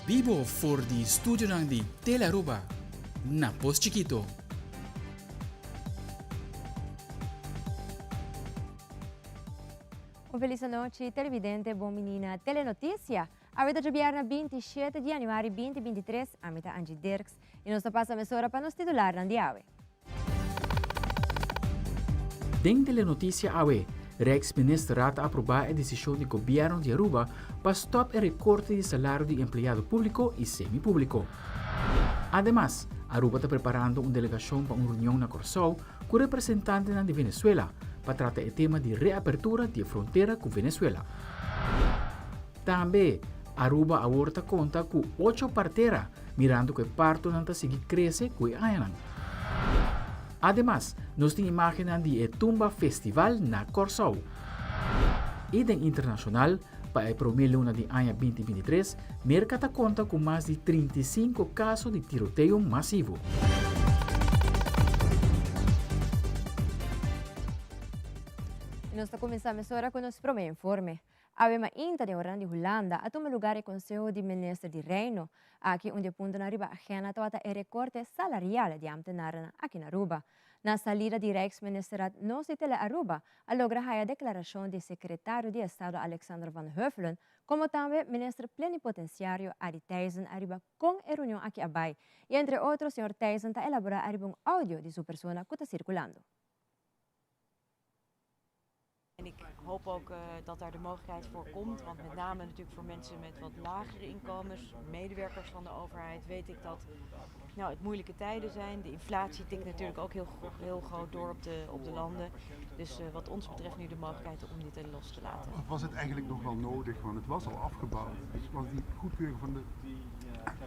Bibo for di studionan di Telearuba na Pos Chikito. Un feliz anochi televidente bon bini na Telenoticia. Awe ta djobièrnè 27 di januari 2023, ami ta Angie Dirks y nos ta pasa mesora pa nos titularnan di awe. Den Telenoticia awe, Rijksministerraad ta aproba e decision di Gobierno di Aruba pa stop e recorte di salario di empleado publico y semi-publico. Ademas, Aruba ta preparando un delegacion pa un reunion na Corsou cu representantenan di Venezuela pa trata e tema di reapertura di e frontera cu Venezuela. Tambe, Aruba awor ta conta cu ocho partera, mirando cu e partonan ta sigui crece cu e añanan. Ademas, nos tin imagennan di e Tumba Festival na Kòrsou. I den internashonal, pa e promé luna di aña 2023, Merka ta konta ku mas di 35 kaso di tiroteo masivo. I nos ta kuminsá mesora ku nos promé informe. Awe mainta den oran di Hulanda a tuma lugar e Conseho di Minister di Reino. Aki un di e puntonan riba agenda tabata e recorte salarial di ambtenarennan aki na Aruba. Na salida di Rijksministerraad nos di Tele Aruba a logra haya declaracion di Secretario di Estado Alexander van Huffelen como tambe Minister Plenipotenciario Arie Thijssen ariba con e reunion aki a bay y entre otro señor Thijssen ta elabora ariba un audio di su persona cu ta circulando. En ik hoop ook uh, dat daar de mogelijkheid voor komt. Want met name natuurlijk voor mensen met wat lagere inkomens, medewerkers van de overheid, weet ik dat nou, het moeilijke tijden zijn. De inflatie tikt natuurlijk ook heel, heel groot door op de, op de landen. Dus uh, wat ons betreft nu de mogelijkheid om dit los te laten. Was het eigenlijk nog wel nodig? Want het was al afgebouwd. Dus was die goedkeuring van de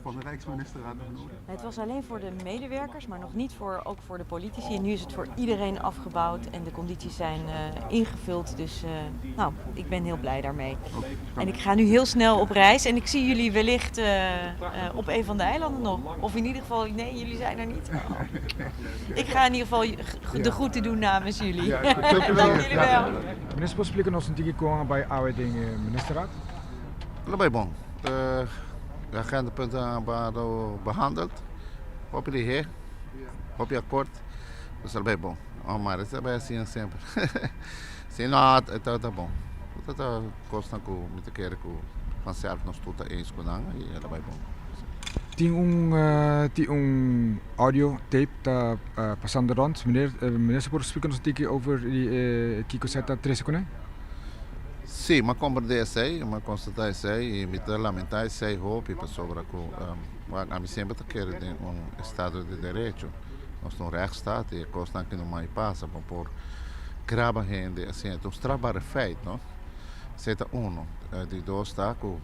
van de Rijksministerraad nog nodig? Het was alleen voor de medewerkers, maar nog niet voor, ook voor de politici. En nu is het voor iedereen afgebouwd en de condities zijn uh, ingevuld. Dus uh, nou, ik ben heel blij daarmee. En ik ga nu heel snel op reis en ik zie jullie wellicht uh, op een van de eilanden nog. Of in ieder geval, nee, jullie zijn er niet. Oh. Ik ga in ieder geval de groeten doen namens jullie. Ja, Dank jullie wel. Minister, por splika nos un tiki kon a bai awe den e ministerraad? Lo bai bon. De agendapunten a wòrdu behandeld. Hopi lihé, hopi akort. Dus a bai bon. Oh, maar e ta bai asina semper. Si no, e ta bon. E ta kosnan ku mi ta kere ku vanzelf nos tur ta eens ku nan i e ta bai bon. Tin un tin un audio tape ta pasando rond. Meneer, minister por splika nos un tiki over di e kiko esei ta trese kuné? Sí, m'a komprendé esei, m'a konstatá esei i mi ta lamentá esei hopi pasobra ku wak ami semper ta kere den un estado di derecho. Nos ta un rechtsstaat i e kosnan aki no mai pasa bo por graba hende asina. E ta un strafbare feit, no? Esei ta uno. Di dos ta ku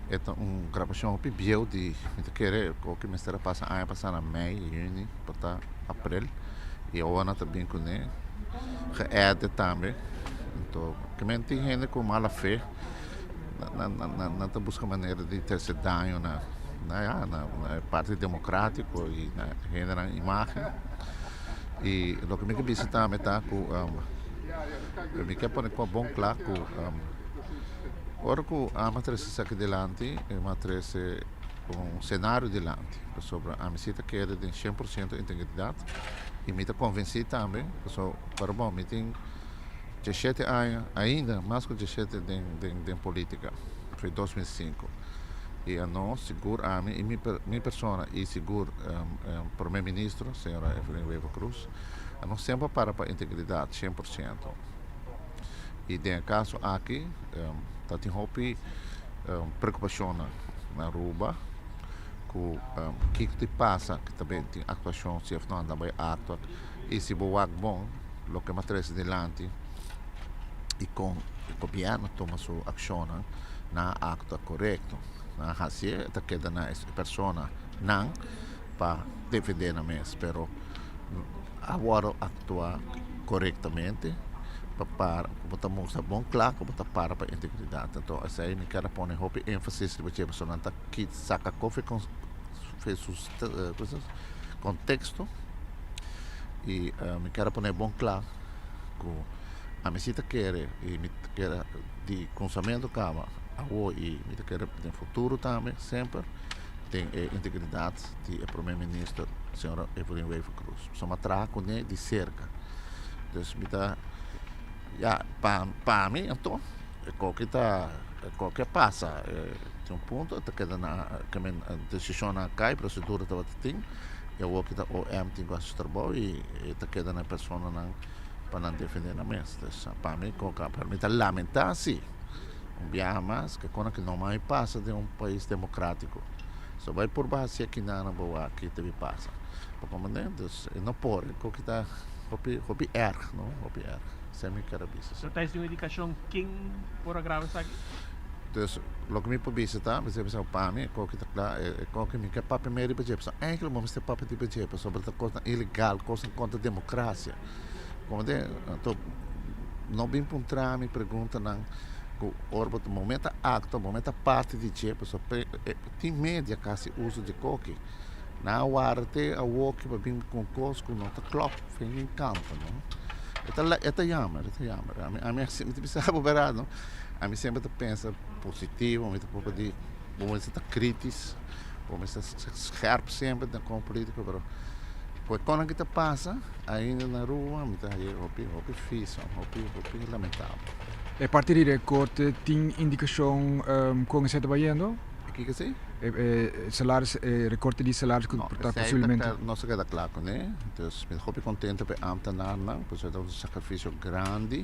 e ta un grabashon hopi bieu di mi ta kere ku mester a pasa aña pasá na mei, yüni, por ta aprel i awor nan ta bin kuné geëdit tambe. Anto kimen tin hende ku mala fe nan nan ta buska manera di trese daño na na ya na e parti demokratiko i na hendenan imagen. I loke mi ke bisa tambe ta ku mi ke pone kua bon kla ku ora ku ami a trese esaki dilanti mi a trese un senario dilanti pasobra ami si ta kere den shen por siento integridat i mi ta konvensí tambe pasobra pero bon mi tin diesshete aña ainda mas ku diesshete den den den politika for 2005 i ano sigur ami i mi mi persona i sigur prome ministro señora Evelyn Wever Croes ano semper a para pa integridat shen por siento i den e kaso aki ta tin hopi preokupashonnan na Aruba ku kiko ta pasa ku ta bin tin aktuashon si òf no anda bai aktua i si bo wak bon loke mas trese dilanti i kon e gobièrnu tuma su akshonnan nan a aktua korekto nan a hasié ta keda na e personanan pa defendé nan mes pero a wòrdu aktua korektamente. pa para, ku bo ta mustra bon kla ku bo ta para pa integridat. Anto esei mi kier a pone hopi énfasis riba dje pasobra nan ta kit saka kofe fe su konteksto i mi kier a pone bon kla ku ami si ta kere i mi ta kere di kunsamentu kaba awo i mi ta kere den futuro tambe semper den e integridat di e prome minister señora Evelyn Wever Croes. Pasobra mi a traha kuné di serka. Dus mi ta, ya, pa pa mi anto e koke ta e koke a pasa tin un punto ta keda na ke men desishonnan a kai prosedura tabata tin i awor ki ta OM tin ku hasi su trabou i e ta keda na e personanan pa nan defende nan mes. Dus pa mi koke a mi ta lamenta si un biaha mas ke kona ki no mai pasa den un pais demokratiko. So bai purba hasi akinan bo wak ki ta bin pasa. Bo comprende? Dus e no por e koke ta Hopi, hopi erg, no? Hopi erg. Esei mi ker a bisa, si. No ta es di un indikashon ken por a graba esaki? Dus, loke mi por bisa ta, mi bisa pa mi, e koki ta kla, e koki mi ke papia mer riba dje, pasobra eigenlijk bo mester papia riba dje, pasobra ta kosnan ilegal, kosnan kontra demokrasia. Komprende? Anto, no bin puntra mi preguntanan ku ora bo ta, bo mester aktua, bo mester parti di dje, pasobra tin media ku hasi uso di koki. Nan a warda te awoki pa bin ku un kos ku no ta klòp fin di kanta no. E ta e ta yammer, e ta yammer. Ami ami mi ta bisa bo bèrdat no, ami semper ta pensa positivo, mi ta proba di bo mester ta kritis, bo mester ta scherp semper den kon politiko pero ku e konan ki ta pasa ainda na Aruba mi ta haña hopi hopi fis hopi hopi lamentabel. E parti di rekorte tin indikashon kon esei ta bayendo? Kiko si? E salaris, e rekorte di salaris ku ta posiblemente. No, nos a keda kla kuné. Dus mi ta hopi kontento pa e ámtenarnan, pasobra ta un sakrifisio grandi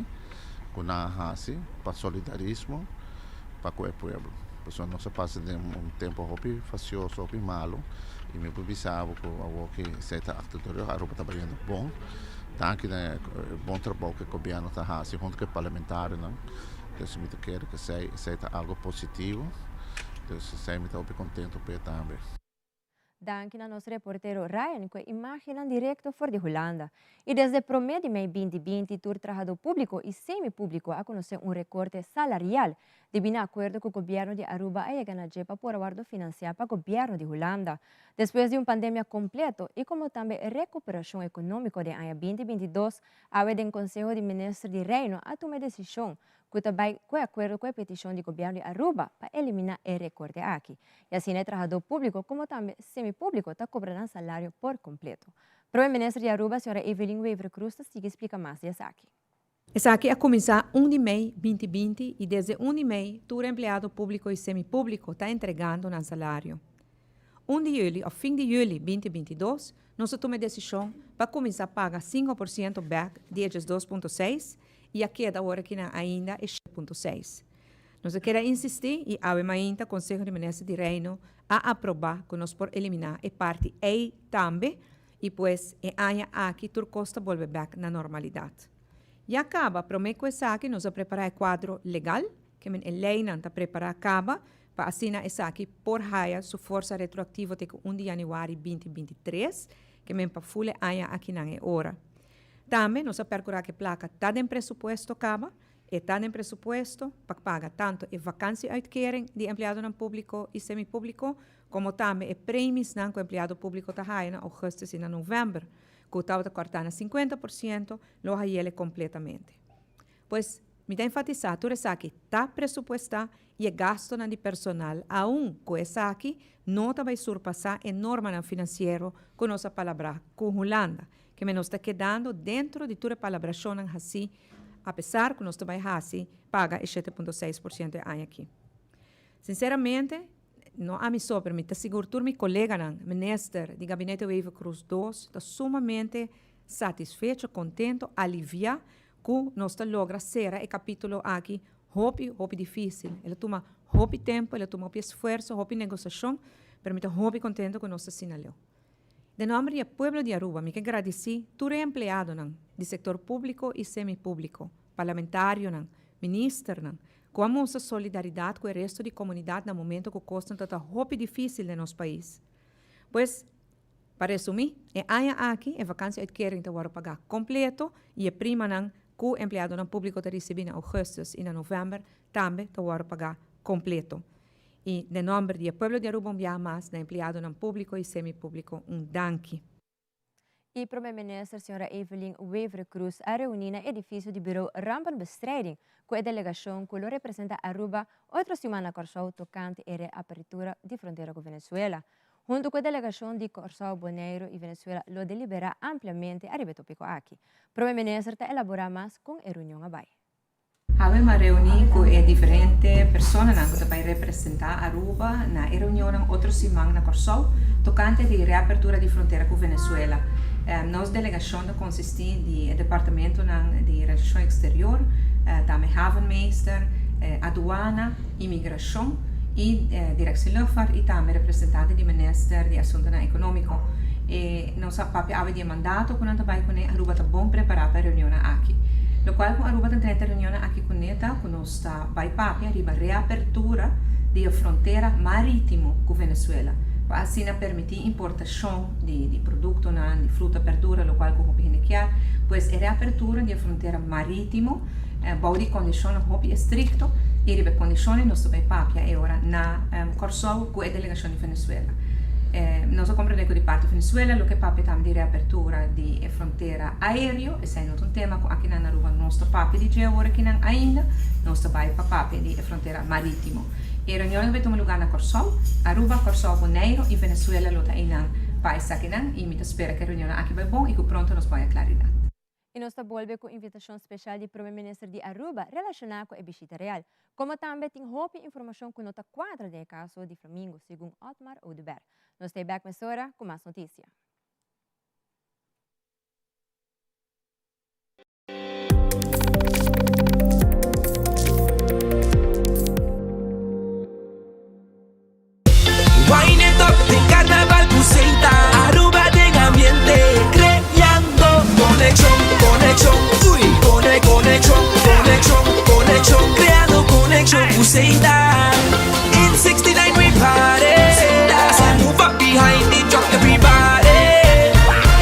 ku nan a hasi pa solidarismo pa ku e pueblo. Pasobra nos a pasa den un tempu hopi fasioso, hopi malu, i mi por bisa bo ku awor ki esei ta aktua tur Aruba ta bayendo bon. Danki na e bon trabou ku e gobièrnu ta hasi huntu ku e parlamentarionan. Dus mi ta kere ku esei esei ta algo positivo. Dus esei mi ta hopi kontento p'e tambe. Danki na nos reportero Ryan ku e imágennan direkto for di Hulanda. I desde promé di mei binti binti tur trahadó públiko i semi-públiko a konosé un rekorte salarial debí na akuerdo ku gobièrnu di Aruba a yega na dje pa por a wòrdu finansiá pa gobièrnu di Hulanda. Despues di un pandemia kompleto i komo tambe rekuperashon ekonómiko den aña binti 22, Awe den Conseho di Minister di Reino a tuma e decision cu ta bay cu e acuerdo cu e peticion di Gobierno di Aruba pa elimina e recorte aki. Y asina e trahador publico como tambe semi-publico ta cobra nan salario por completo. Prome Minister di Aruba, Sra. Evelyn Wever-Croes ta sigui splica mas di esaki. Esaki a kuminsá un di mei binti binti i desde un di mei tur empleado públiko i semipúbliko ta entregando nan salario. Un di yüli òf fin di yüli binti 22 nos a tuma e desishon pa kuminsá paga 5% bèk di e 12.6 i a keda awor akinan ainda e 7.6. Nos a keda insistí i awe mainta Konseho di Minister di Reino a aprobá ku nos por eliminá e parti ei tambe i pues e aña aki tur kos ta bolbe bèk na normalidat. Ya kaba promé ku esaki nos a prepará e kuadro legal, ke men e leinan ta prepará kaba pa asina esaki por haya su forsa retroaktivo te ku 1 di yanüari 2023, ke men pa ful e aña akinan e ora. Tambe nos a perkurá ku e plaka ta den presupuesto kaba, e ta den presupuesto pa paga tantu e vakantie-uitkering di empleadonan públiko i semi-públiko, komo tambe e premisnan ku empleado públiko ta haya na ougùstus i na novèmber, ku tabata kòrtá na 50%, lo hay'el kompletamente. Pues, mi ta enfatisá tur esaki ta presupuestá i e gastonan di personal aun ku esaki no ta bai surpasá e normanan finansiero ku nos a palabrá ku Hulanda, ke men nos ta kedando dentro di tur e palabrashonnan hasí apesar ku nos ta bai hasi paga e 7.6% e aña aki. Sinseramente, no ami so, pero mi ta sigur tur mi koleganan, minister di Gabinete Wever-Croes dos, ta sumamente satisfecho, kontento, aliviá ku nos ta logra sera e kapítulo aki hopi, hopi difísil. El a tuma hopi tempu, el a tuma hopi esfuerso, hopi negosiashon, pero mi ta hopi kontento ku nos ta asina leu. Den nòmber di e pueblo di Aruba mi ke gradisí tur e empleadonan di sektor públiko i semi-públiko, parlamentarionan, ministernan, ku a mustra solidaridat ku e resto di komunidat na momento ku kosnan ta ta hopi difísil den nos pais. Pues, Pa resumí, e aña aki e vakantie-uitkering ta wòrdu pagá kompleto i e primanan. ku empleadonan públiko ta risibí na ougùstùs i na novèmber tambe ta wòrdu pagá kompleto. I den nòmber di e pueblo di Aruba un biaha mas na empleadonan públiko i semi-públiko un danki. E Prome Minister Sra. Evelyn Wever-Croes a reuni na edificio di Bureau Rampenbestrijding cu e delegacion cu lo representa Aruba otro siman na Corsou tocante e reapertura di frontera cu Venezuela. Hunto cu e delegacion di Corsou, Boneiro y Venezuela lo delibera ampliamente ariba e topico aki. Prome Minister ta elabora mas con e reunion a bay. Awe m'a reuní ku e diferente personanan ku ta bai representá Aruba na e reunionnan otro siman na Kòrsou tokante di reapertura di frontera ku Venezuela. Nos delegashon ta konsistí di e departamentonan di Relashon Eksterior, tambe Havenmeester, Aduana, Imigrashon i Directie Luchtvaart i tambe representante di Minister di Asuntunan Ekonómiko. E nos a papia awe di e mandato ku nan ta bai kuné. Aruba ta bon prepará pa e reunionnan aki. Lokual ku Aruba ta drenta e reunionnan aki kuné ta ku nos ta bai papia riba reapertura di e frontera marítimo ku Venezuela pa asina permití importashon di di produktonan, di fruta, berdura, lokual ku hopi hende kier. Pues e reapertura di e frontera marítimo bou di kondishonnan hopi estrikto i riba e kondishonnan nos ta bai papia e ora na Kòrsou ku e delegashon di Venezuela. Nos a komprendé ku di parti Venezuela loke papia tambe di reapertura di e frontera aereo, esei no ta un tema ku akinan na Aruba nos ta papia di dje awor akinan ainda, nos ta bai pa papia di e frontera marítimo. E reunionnan ta bai tuma lugá na Kòrsou, Aruba, Kòrsou, Boneiru i Venezuela lo ta einan pa esakinan i mi ta spera ku e reunionnan aki bai bon i ku pronto nos por haña klaridat. I nos ta bolbe ku invitashon speshal di Prome Minister di Aruba relashoná ku e bishita real. Komo tambe tin hopi informashon ku no ta kuadra den e kaso di Flamingo, segun Otmar Oduber. Nos ta e bèk mesora ku mas notisia. Wine it up den carnaval cu Seita Aruba den ambiente Creando conexion, conexion Uy, cone, conexion, conexion, conexion Creando conexion cu Seita In 69 we party As I move up behind the truck everybody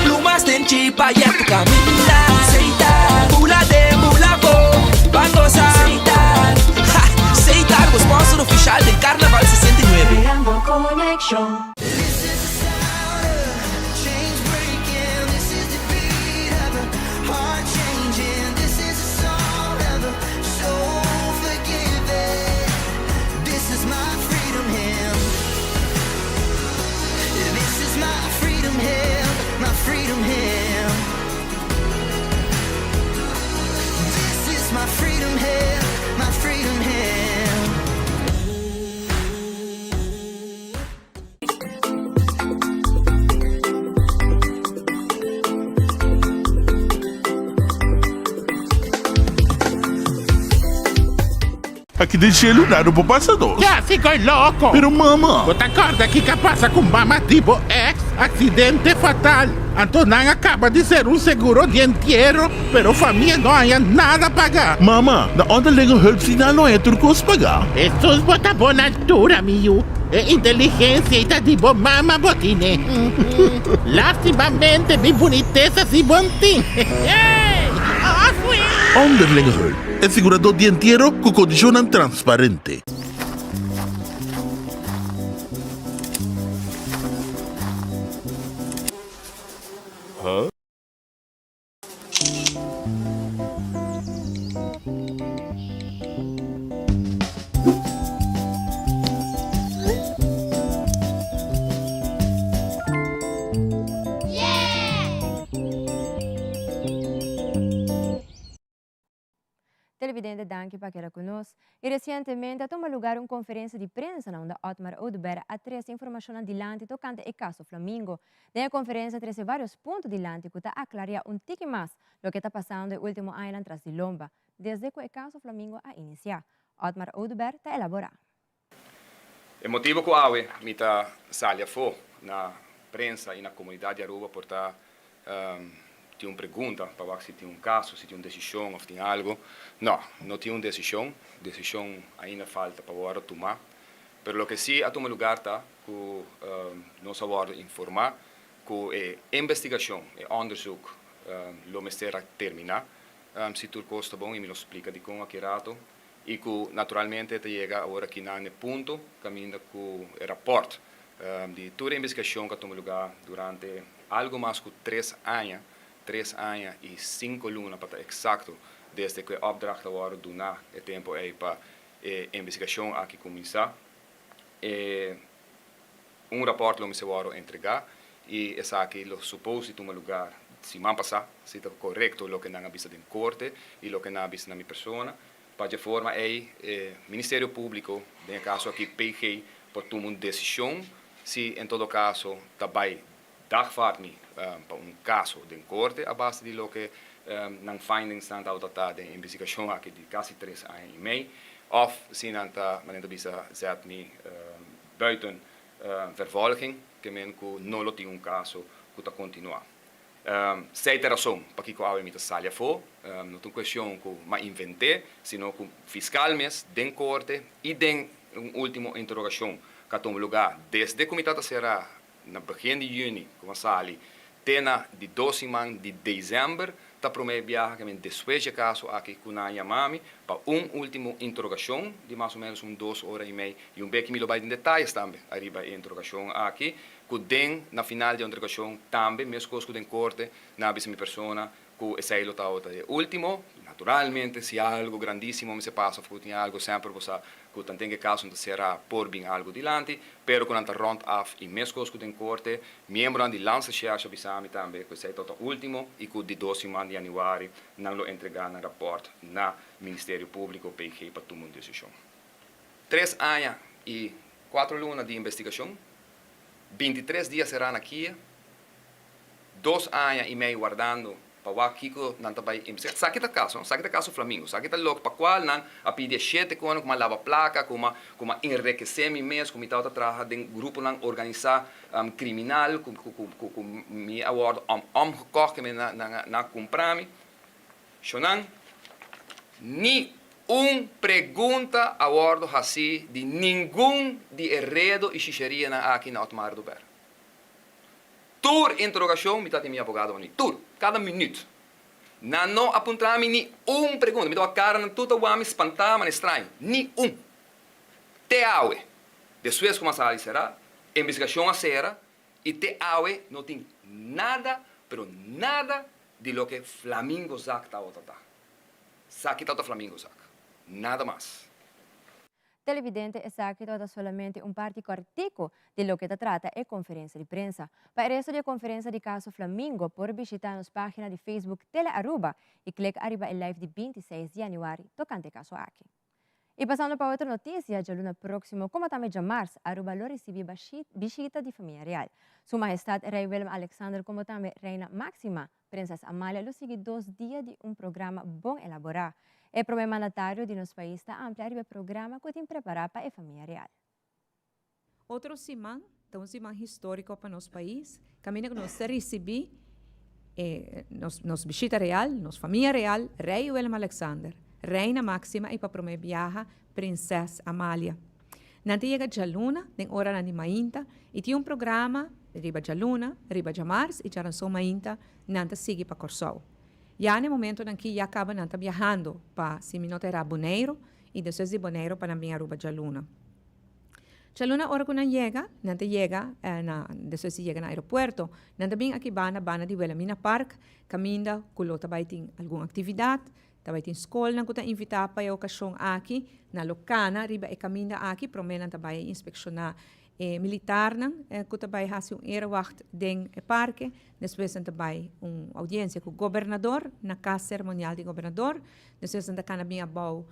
Plumas den chipa ya tu caminda Seita, bula den bula bo Ban goza Seita, ha, Seita bo sponsor oficial den Carnaval 69. Creando conexion. Aki den shelu nada no por pasa nos. Ya si koe loko. Pero mama. Bo ta kòrda kiko a pasa ku mama di bo ex? Aksidente fatal. Anto nan a kaba di ser un seguro di entiero, pero famia no haña nada paga. Mama, na unda lego hulp si nan no haña tur kos paga? Hesus bo ta bon altura mi yu. E inteligensia ei ta di bo mama bo tine. Lastimamente mi bunitesa si bon tin. Onderlinge hulp, e siguradó di entiero ku kondishonnan transparente. Televidente danki pa keda ku nos. I resientemente a tuma lugar un konferensia di prensa na unda Otmar Oduber a trese informashonnan dilanti tokante e kaso Flamingo. Den e konferensia a trese varios punto dilanti ku ta aklaria un tiki mas loke ta pasando e ultimo añanan tras di lomba, desde ku e kaso Flamingo a inisiá. Otmar Oduber ta elaborá. E motibo cu awe mi ta sali afo na prensa y na comunidad di Aruba por ta tin un pregunta pa wak si tin un caso, si tin un decision of tin algo. No, no tin un decision. Decision ainda falta pa wordo tuma. Pero loke si a tuma lugar ta cu nos a wordo informa cu e investigacion, e onderzoek lo mester a termina. si tur kos ta bon i mi lo splika dikon aki rato i ku naturalmente ta yega awor aki nan e punto kaminda ku e rapòrt di tur e investigashon ku a tuma lugá durante algu mas ku tres aña, tres aña i sinku luna pa ta eksakto, desde ku e opdracht a wòrdu duná e tempu ei pa e investigashon aki kuminsá. E un rapòrt lo mester wòrdu entregá i esaki lo supos di tuma lugar siman pasá, si ta korekto loke nan a bisa den korte i loke nan a bisa na mi persona. Pa dje forma ei e Ministerio Públiko, den e kaso aki PG, por tuma un desishon si en todo kaso ta bai dagvaard mi pa un kaso den korte a base di loke nan findingsnan tabata ta den e investigashon aki di kasi tres aña i mei òf si nan ta, manera ta bisa, zet mi buiten vervolging, ke men ku no lo tin un kaso ku ta kontinuá. Esei ta e rason pakiko awe mi ta sali afó. No ta un kuestion ku m'a invent'é, sino ku fiskal mes den korte i den un último interogashon ku a tuma lugá desde ku mi tabata será na begin di yüni ku m'a sali te na di dos siman di desèmber ta promé biaha ku mi despues dje kaso aki ku nan a yama mi pa un último interogashon di mas o ménos un dos ora i mei i un beki mi lo bai den detayes tambe ariba e interogashon aki ku den na final di e interogashon tambe meskos ku den korte nan a bisa mi persona ku esei lo tabata e último. Naturalmente si algu grandísimo mester pasa òf ku tin algu semper bo sa ku tanten ku e kaso no ta será por bin algu dilanti, pero ku nan ta rònt af i meskos ku den korte, miembronan di Landsrecherche a bisa mi tambe ku esei tabata último i ku di dos siman di yanüari nan lo entregá nan rapòrt na Ministerio Públiko, PG, pa tuma un desishon. Tres aña i kuatro luna di investigashon, bintitres dia será na kia. Dos aña i mei wardando pa wak kiko nan ta bai investiga. Esaki ta kaso, esaki ta kaso Flamingo. Esaki ta loke pa kual nan a pidi e shete kono ku mi a laba plaka, ku mi ku mi a enrekesé mi mes, ku mi tabata traha den gruponan organisá kriminal, ku ku ku ku mi a wòrdu omgekocht, ku nan nan a kumpra mi. Shonnan, ni un pregunta a wòrdu hasí di ningun di e redo i shisherianan aki na Otmar Oduber. Tur interogashon mi ta tin mi abogado pa mi. Tur. Kada minüt. Nan no a puntra mi ni un pregunta. Mi ta wak kara nan tur ta wak mi spantá manera straño. Ni un. Te awe. Despues ku mi a sali será, investigashon a sera i te awe no tin nada, pero nada di loke Flamingo-zaak tabata ta. Sa ki tabata Flamingo-zaak. Nada mas. Televidente esaki tabata solamente un parti kòrtiku di loke ta trata e konferensia di prensa. Pa e resto di e konferensia di Kaso Flamingo por bishita nos página di Facebook Telearuba i klek ariba e live di 26 di yanüari tokante e kaso aki. I pasando pa otro notisia, djaluna próksimo komo tambe djamars Aruba lo risibí bishita di famia real. Su Mahestat Rei Willem Alexander komo tambe Reina Máxima Prinses Amalia lo sigui dos dia di un programa bon elaborá. E promé mandatario di nos pais ta amplia riba e programa ku tin prepará pa e famia real. Otro siman ta un siman históriko pa nos pais, kaminda ku nos ta risibí e nos nos bishita real, nos famia real, Rei Willem Alexander, Reina Máxima i pa promé biaha Prinses Amalia. Nan ta yega djaluna den oranan di mainta i tin un programa riba djaluna, riba djamars i djaranson mainta nan ta sigui pa Kòrsou. Ya na e momentonan ki ya kaba nan ta biahando pa si mi no ta erá Boneiru i despues di Boneiru pa nan bin Aruba djaluna. Djaluna ora ku nan yega, nan ta yega na despues di yega na aeropuerto, nan ta bin aki banda banda di Wilhelmina Park kaminda ku lo ta bai tin algun aktividat, Tabatin skolnan ku ta invitá pa e okashon aki. Nan lo kana riba e kaminda aki. Promé nan ta bai inspekshoná e militarnan ku ta bai hasi un erewacht den e parke. Despues nan ta bai un oudiensia ku gobernador na kas seremonial di gobernador. Despues nan ta kana bin abou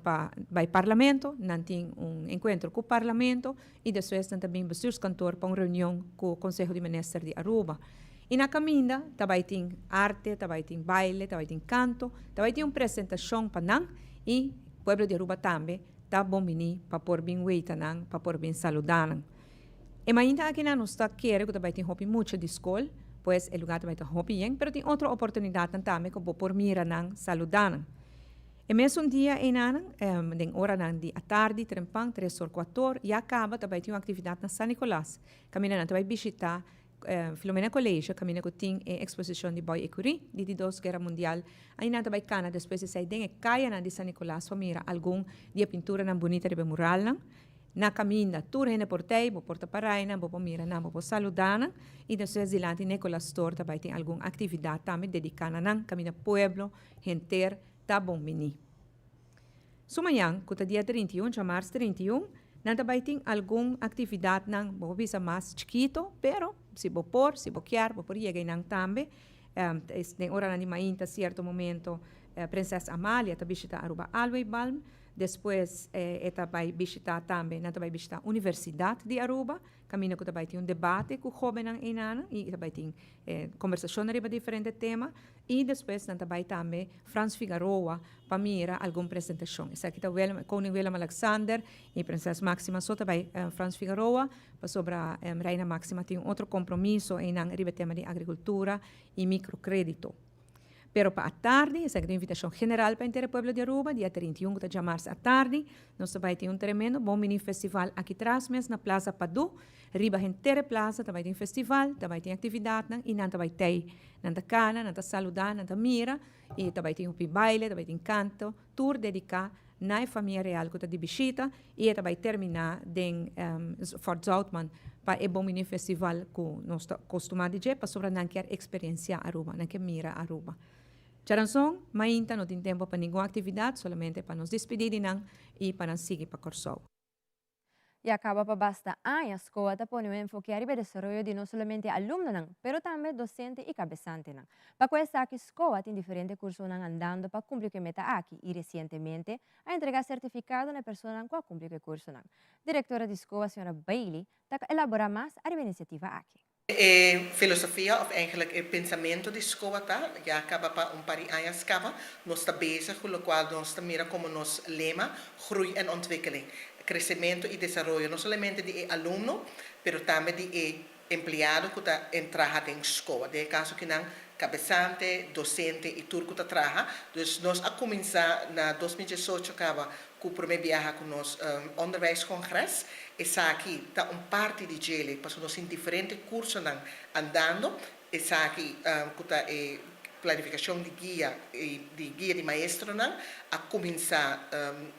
pa bai parlamento. Nan tin un enkuentro ku parlamento i despues nan ta bin bestuurskantoor pa un reunion ku Konseho di Minister di Aruba. I na kaminda ta bai tin arte, ta bai tin baile, ta bai tin kanto, ta bai tin un presentashon pa nan i pueblo di Aruba tambe ta bon bini pa por bin weita nan, pa por bin saluda nan. E mainta akinan nos ta kere ku ta bai tin hopi mucha di skol, pues e lugar ta bai ta hopi yen, pero tin otro oportunidatnan tambe ku bo por mira nan, saluda nan. E mesun dia einanan, den oranan di atardi, trempan, tres or, kuator, ya kaba ta bai tin un aktividat na San Nicolas, kaminda nan ta bai bishita. Filomena College kaminda ku tin e eksposishon di Boy Ecury di di dos Guera Mundial. Ai nan ta bai kana despues di esei den e kayanan di San Nicolas pa mira algun di e pinturanan bunita riba e muralnan. Na kaminda tur hende por tei, bo por ta parai nan, bo por mira nan, bo por saluda nan. I despues dilanti Nicolas Store ta bai tin algun aktividat tambe dediká na nan kaminda pueblo henter ta bon bini. Su mañan, ku ta dia 31, djamars 31, nan ta bai tin algun aktividatnan, bo por bisa mas chikito, pero si bo por, si bo kier, bo por yega einan tambe. Den oranan di mainta sierto momento Prinses Amalia ta bishita Aruba Alway Balm, despues e ta bai bishita tambe, nan ta bai bishita Universidat di Aruba, Kaminda ku ta bai tin un debate ku hóbennan einanan i ta bai tin kombersashonnan riba diferente tema i despues nan ta bai tambe Frans Figaroa pa mira algun presentashon. Esaki ta Willem, Koning Willem Alexander i Prinses Maxima so ta bai Frans Figaroa pasobra Reina Maxima tin un otro kompromiso einan riba e tema di agrikultura i mikrokredito. Pero pa atardi, esaki ta un invitashon general pa henter e pueblo di Aruba, dia 31 ku ta djamars atardi, nos ta bai tin un tremendo bon mini festival aki tras mes na Plaza Padu. Riba henter e plaza ta bai tin festival, ta bai tin aktividatnan i nan ta bai tei. Nan ta kana, nan ta saludá, nan ta mira i ta bai tin hopi baile, ta bai tin kanto, tur dediká na e famia real ku ta di bishita i e ta bai terminá den Fort Zoutman pa e Bon Bini Festival ku nos ta kostumá di dje pasobra nan kier eksperensiá Aruba, nan kier mira Aruba. Djaranson, mainta no tin tempu pa ningun aktividat, solamente pa nos dispidí di nan i pa nan sigui pa Kòrsou. Ya caba pa basta aña, SCOA ta pone un enfoke ariba e desaroyo di no solamente alumnonan, pero tambe docente y cabesantenan. Pa cu esaki, SCOA tin diferente cursonan andando pa cumpli cu e meta aki y recientemente a entrega certificado na e personanan cu a cumpli cu e cursonan. Directora di SCOA, Sra. Bailey, ta elabora mas ariba e iniciativa aki. E filosofia of eigenlijk e pensamento di SCOA ta, ya caba pa un par di añas caba, nos ta bezig cu locual nos ta mira como nos lema, Groei en ontwikkeling, crecemento y desaroyo no solamente di e alumno, pero tambe di e empleado cu ta en traha den SCOA, den e caso kinan cabesante, docente y tur cu ta traha. Dus nos a cuminsa na 2018 caba cu prome biaha cu nos onderwijscongres. Esaki ta un parti di djele pasobra nos tin diferente cursonan andando. Esaki cu ta e planificacion di guia di guia di maestronan a cuminsa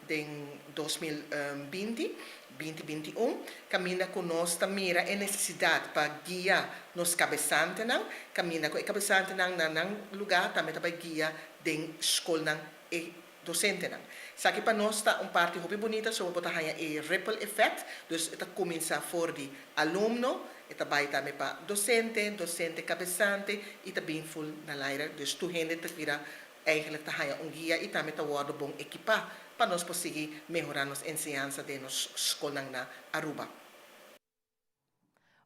den 2020, 2021, caminda cu nos ta mira e necesidad pa guia nos cabesantenan, caminda cu e cabesantenan na nan lugar tambe ta bay guia den scolnan e dosentenan. Esaki pa nos ta un parti hopi bunita so bo ta haña e ripple effect, dus e ta kuminsá for di alumno, e ta bai tambe pa dosente, dosente kabesante i ta bin ful na laira. Dus tur hende ta bira eigenlijk ta haña un guia i tambe ta wòrdu bon ekipá pa nos por sigui mehorá nos enseñansa den nos skolnan na Aruba.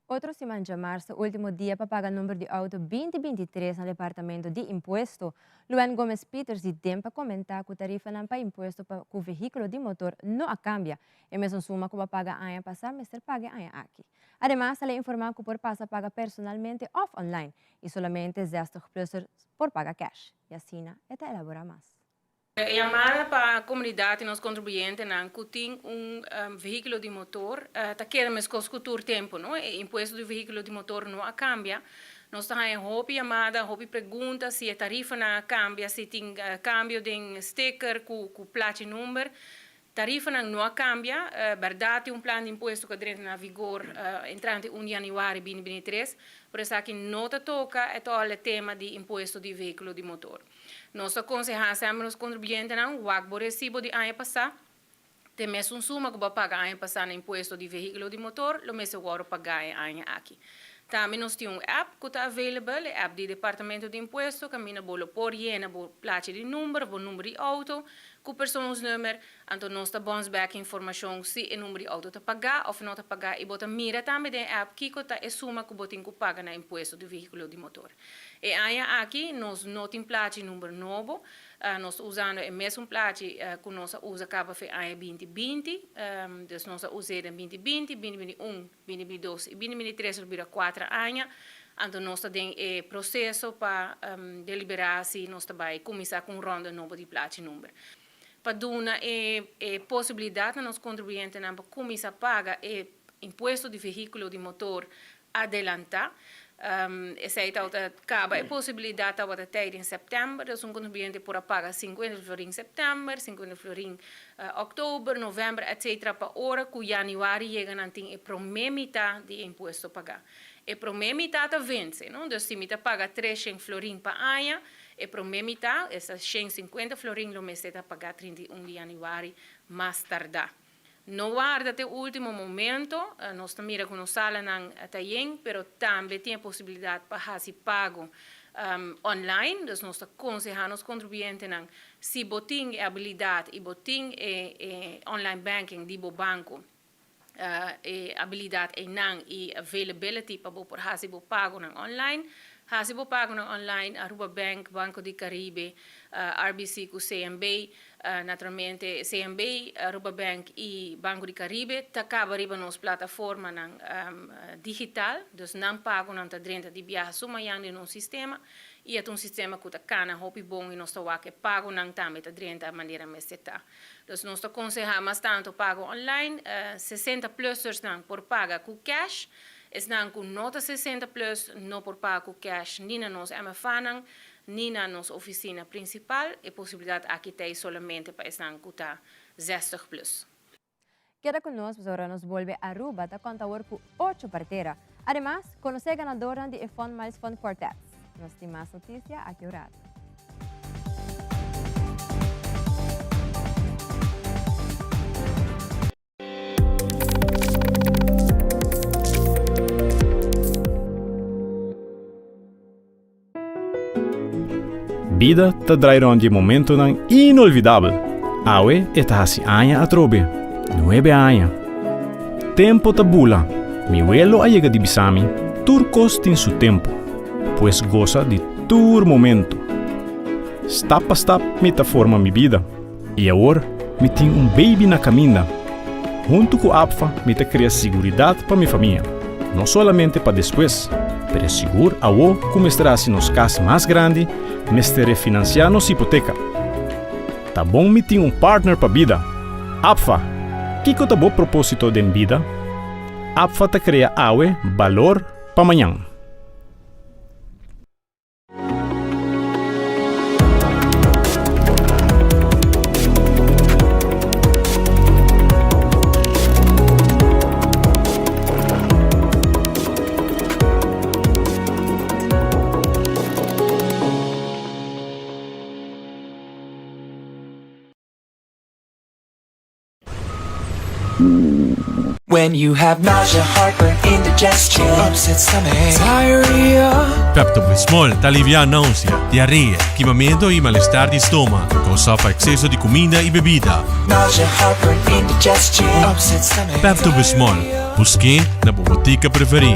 Otro siman djamars ta ultimo dia pa paga number di auto 2023 na Departamento di Impuesto. Luan Gomez Pieters di DEMP a comenta cu tarifanan pa impuesto pa cu vehiculo di motor no a cambia. E mesun suma cu bo a paga aña pasa mester paga e aña aki. Ademas el a informa cu por pasa paga personalmente of online y solamente zestig plussers por paga cash. Y asina e ta elabora mas. E yamada pa komunidat i nos kontribuyentenan ku tin un vehíkulo di motor ta keda meskos ku tur tempu, no? E impuesto di vehíkulo di motor no a kambia. Nos ta haña hopi yamada, hopi pregunta si e tarifanan a kambia, si tin kambio den sticker ku plachi number. Tarifanan no a kambia. Bèrdat tin un plan di impuesto ku a drenta na vigor entrante un di yanüari bini bini tres, pero esaki no ta toka ètòl e tema di impuesto di vehíkulo di motor. Nos ta konsehá semper nos kontribuyentenan wak bo resibo di aña pasá. Te mesun suma ku bo a paga aña pasá na impuesto di vehíkulo di motor lo mester wòrdu pagá e aña aki. Tambe nos tin un app ku ta available, e app di Departamento di Impuesto, kaminda bo lo por yena bo plachi di number of bo number di outo ku persoonsnummer, anto nos ta bons bek informashon si e number di outo ta pagá of no ta pagá i bo ta mira tambe den e app kiko ta e suma ku bo tin ku paga na impuesto di vehíkulo di motor. E aña aki nos no tin plachi number nobo, nos ta usando e mesun plachi ku nos a usa kaba fe aña 2020, dus nos a us'é den 2020, 2021, 2022 i 2023 lo bira kuater aña, anto nos ta den e proseso pa deliberá si nos ta bai kuminsá ku un ronda nobo di plachi number. Pa duna e e posibilidat na nos kontribuyentenan pa kuminsá paga e impuesto di vehíkulo di motor adelantá. Esei tabata kaba e posibilidat tabata tei den sèptèmber, dus un kontribuyente por a paga sinkuenta florin sèptèmber, sinkuenta florin òktober, novèmber etsetera pa ora ku yanüari yega nan tin e promé mitá di e impuesto pagá. E promé mitá ta vense, no? Dus si mi ta paga treshen florin pa aña, e promé mitá, esta shen sinkuenta florin lo mester ta pagá 31 di yanüari mas tardá. No warda te ultimo momento, nos ta mira cu nos salanan ta yen, pero tambe tin e posibilidad pa haci pago online, dus nos ta conseha nos contribuyentenan, si bo tin e habilidad y bo tin e online banking di bo banco, e habilidad eynan y availability pa bo por haci bo pagonan online, haci bo pagonan online, Aruba Bank, Banco di Caribe, RBC cu CMB, Naturalmente CMB, Aruba Bank y Banco di Caribe ta caba riba nos plataformanan digital, dus nan pagonan ta drenta di biaha su mañan den nos sistema y e ta un sistema cu ta cana hopi bon y nos ta wak e pagonan tambe ta drenta manera mester ta. Dus nos ta conseha mas tanto pago online, 60 plusersnan por paga cu cash, esnan cu no ta 60 plus no por paga cu cash ni na nos MFAnan, ni na nos oficina principal, e posibilidad aki ta ei solamente pa esnan cu ta zestig plus. Keda cu nos pasobra nos bolbe Aruba ta conta awor cu ocho partera. Ademas, conoce e ganadornan di e Fun Miles Fun Quartets. Nos tin mas noticia aki un rato. Bida ta drai rond di e momentonan inolvidabel. Awe e ta hasi aña atrobe. Nuebe aña. Tempo ta bula. Mi welo a yega di bisa mi, tur kos tin su tempo. Pues gosa di tur momento. Stap pa stap mi ta forma mi bida. I awor mi tin un baby na kaminda. Huntu ku APFA mi ta krea siguridat pa mi famia, no solamente pa despues, pero sigur awo ku mester hasi nos kas mas grandi, mester refinansiá nos hipoteka. Ta bon mi tin un partner pa bida. APFA! Kiko ta bo propósito den bida? APFA ta krea awe balor pa mañan. When you have nausea, heartburn, indigestion, upset stomach, diarrhea. Pepto-Bismol ta aliviá nausea, diarea, kimamentu i malestar di stoma kousá pa ekseso di kuminda i bebida. Nausea, heartburn, indigestion, upset stomach, Pepto-Bismol, busk'é na bo botika preferí.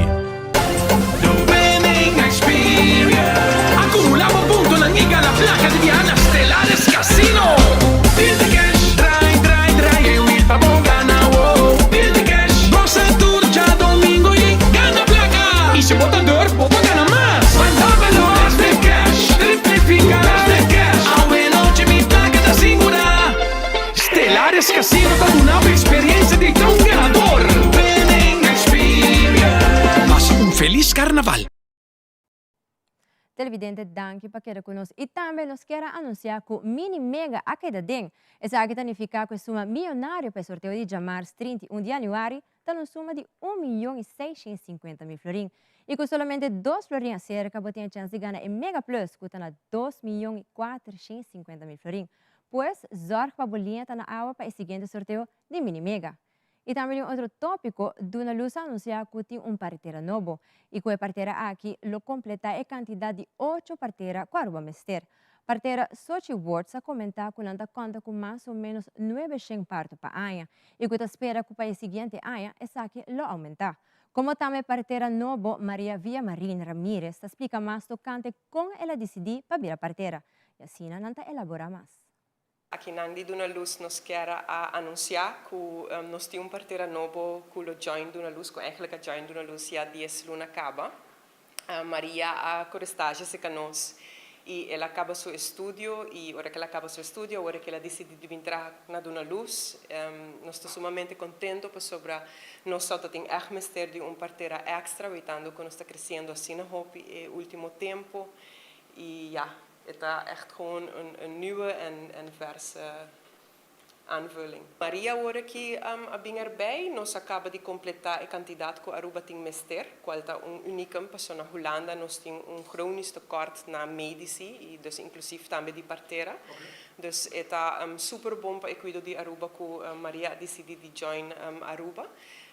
The winning experience. Acumula bo puntonan y gana placa di biaha na Stellaris Casino. Deal di cash, draai, draai, draai e wiel pa bo gana, wow. Deal di cash, goza tur djadomingo y gana placa. Y si bo ta durf, bo por gana mas. Want dámelo best di cash, triplifica best di cash. Awe nochi mi placa ta sigura. Stellaris Casino ta duna bo experiencia di ta un ganador. Winning experience. Pasa un feliz carnaval. Televidente danki pa keda ku nos i tambe nos kier a anunsia ku Mini Mega a keda den. Esaki ta nifiká ku e suma miyonario pa e sorteo di djamars 31 di yanüari ta na un suma di un miyon i 650 mil florin. I ku solamente dos florin aserka bo tin e chèns di gana e Mega Plus ku ta na dos miyon i 450 mil florin. Pues, zorg pa bo liña ta na awa pa e siguiente sorteo di Mini Mega. I tambe den otro tópiko, Duna Luz a anunsiá ku tin un partera nobo i ku e partera aki lo kompletá e kantidat di ocho partera ku Aruba mester. Partera Sochi Worts a komentá ku nan ta konta ku mas o ménos nuebe shen parto pa aña i ku ta spera ku pa e siguiente aña esaki lo oumentá. Komo tambe partera nobo Maria Villamarin Ramirez ta splika mas tokante kon el a disidí pa bira partera i asina nan ta elaborá mas. Akinan di Duna Luz nos kier a anuncia cu nos tin un partera nobo cu lo join Duna Luz, cu eigenlijk a join Duna Luz ya dies luna caba. Maria a core stage cerca nos. Y el a caba su estudio y ora cu el a caba su estudio awor cu el a dicidi di bin traha na Duna Luz. Nos ta sumamente contento pasobra nos tabata tin echt mester di un partera extra wetando cu nos ta creciendo asina hopi e ultimo tempo y ya, e ta echt gewoon un nieuwe en verse Aanvulling. Maria awor aki a bin erbij. Nos a caba di completa e cantidad cu Aruba tin mester, cual ta un unicum, paso na Hulanda nos tin un chronisch tekort na medici y dus inclusief tambe di partera. Dus e ta super bon pa e cuido di Aruba cu Maria a dicidi di join Aruba.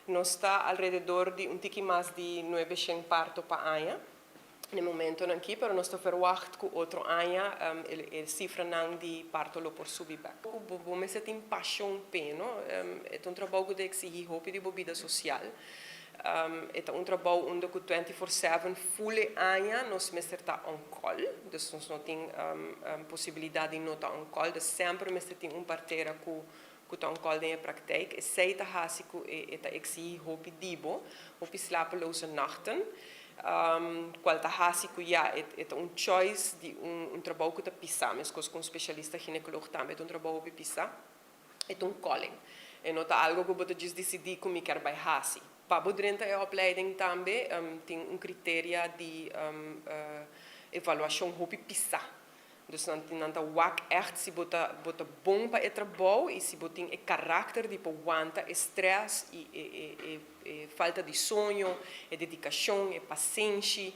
Nos ta alrededor di un tiki mas di nuebeshen parto pa aña. Na e momentonan aki, pero nos ta verwacht ku otro aña e sifranan di parto lo por subi bek. Ku bo mester tin pashon p'e, no? E ta un trabou ku ta eksihí hopi di bo bida sosial. E ta un trabou unda ku 24/7 ful e aña nos mester ta on call, dus nos no tin posibilidat di no ta on call, dus semper mester tin un partera ku ku ta on call den e praktijk. Esei ta hasi ku e ta eksihí hopi di bo, hopi slapeloze nachten, kual ta hasi ku ya e ta un choice di un trabou ku ta pisá, meskos ku un spesialista ginekoloog tambe ta un trabou hopi pisá, e ta un calling. E no ta algo ku bo ta djis disidí ku mi kier bai hasi. Pa bo drenta e opleiding tambe tin un kriteria di evaluashon hopi pisá. Dus nan nan ta wak ègt si bo ta bo ta bon pa e trabou i si bo tin e karakter di por wanta e strès i e e e e falta di soño, e dedikashon, e pasenshi.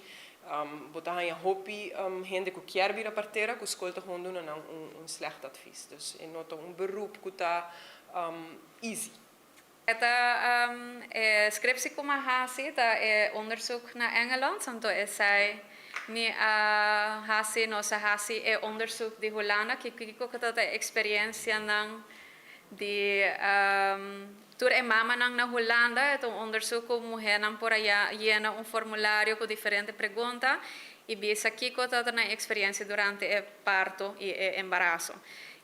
Bo ta haña hopi hende ku kier bira partera ku skol ta gewoon duna nan un un slecht advies. Dus e no ta un beroep ku ta easy. E ta e scriptie cu mi a haci ta e onderzoek na Engeland, anto esai mi a haci, nos a haci e onderzoek di Hulanda, kico cu ta e experiencianan di tur e mamanan na Hulanda, e ta un onderzoek cu muhernan por a yena un formulario cu diferente pregunta y bisa kico ta nan experiencia durante e parto y e embaraso.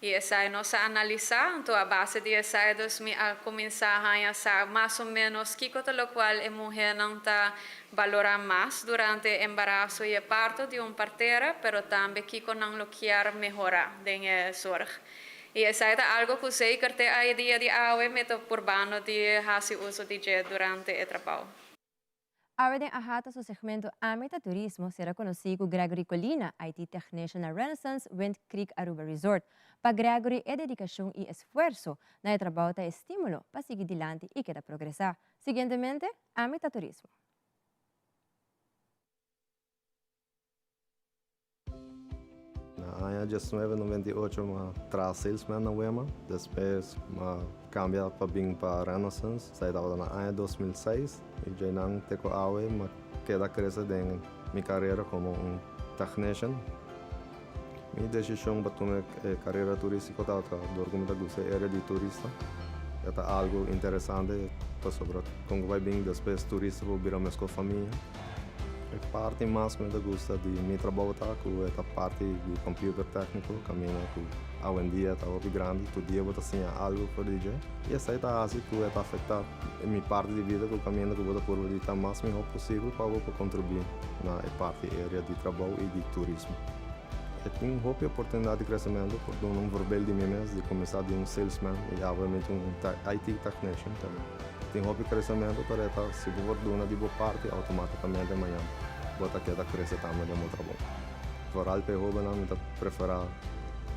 Y esai nos a analisa, anto a base di esai dus mi a cuminsa haña sa mas o menos kico ta locual e muhernan ta balora mas durante e embaraso y e parto di un partera, pero tambe kico nan lo kier mehora den e zorg. Y esai ta algo cu zeker te a e dia di awe mi ta purbando di haci uso di dje durante e trabao. Awe den AHATA su segmento Ami ta Turismo sera konosí ku Gregory Colina, IT Technician na Renaissance Wind Creek Aruba Resort. Pa Gregory e dedikashon i esfuerso na e trabou ta e stímulo pa sigui dilanti i keda progresá. Siguientemente, Ami ta Turismo. Na aña diesnuebe noventa i ocho m'a traha salesman na Wema, despues m'a cambia pa bin pa Renaissance, esei tabata na aña 2006 i djeinan te cu awe m'a keda crece den mi carera como un technician. Mi decision pa tuma e carera turistico tabata dor cu mi ta gusta e area di turista, e ta algo interesante pasobra con cu bai bin despues turista por bira mescos famia. E parti mas ku mi ta gusta di mi trabou ta ku e ta parti di computer tecnico kaminda ku awendia ta hopi grandi tur dia bo ta siña algu for di dje i esei ta hasi ku e ta afecta mi parti di bida ku kaminda ku bo ta purba di ta mas miho posibel pa bo por contribuí na e parti area di trabou i di turismo. E tin hopi oportunidad di crecemento por duna un voorbeeld di mi mes di cuminsa di un salesman i awe mi ta un IT technician. Tin hopi kresementu pero e ta si bo por duna di bo parti outomátikamente mañan bo ta keda krese tambe den bo trabou. Vooral pa e hóbennan mi ta preferá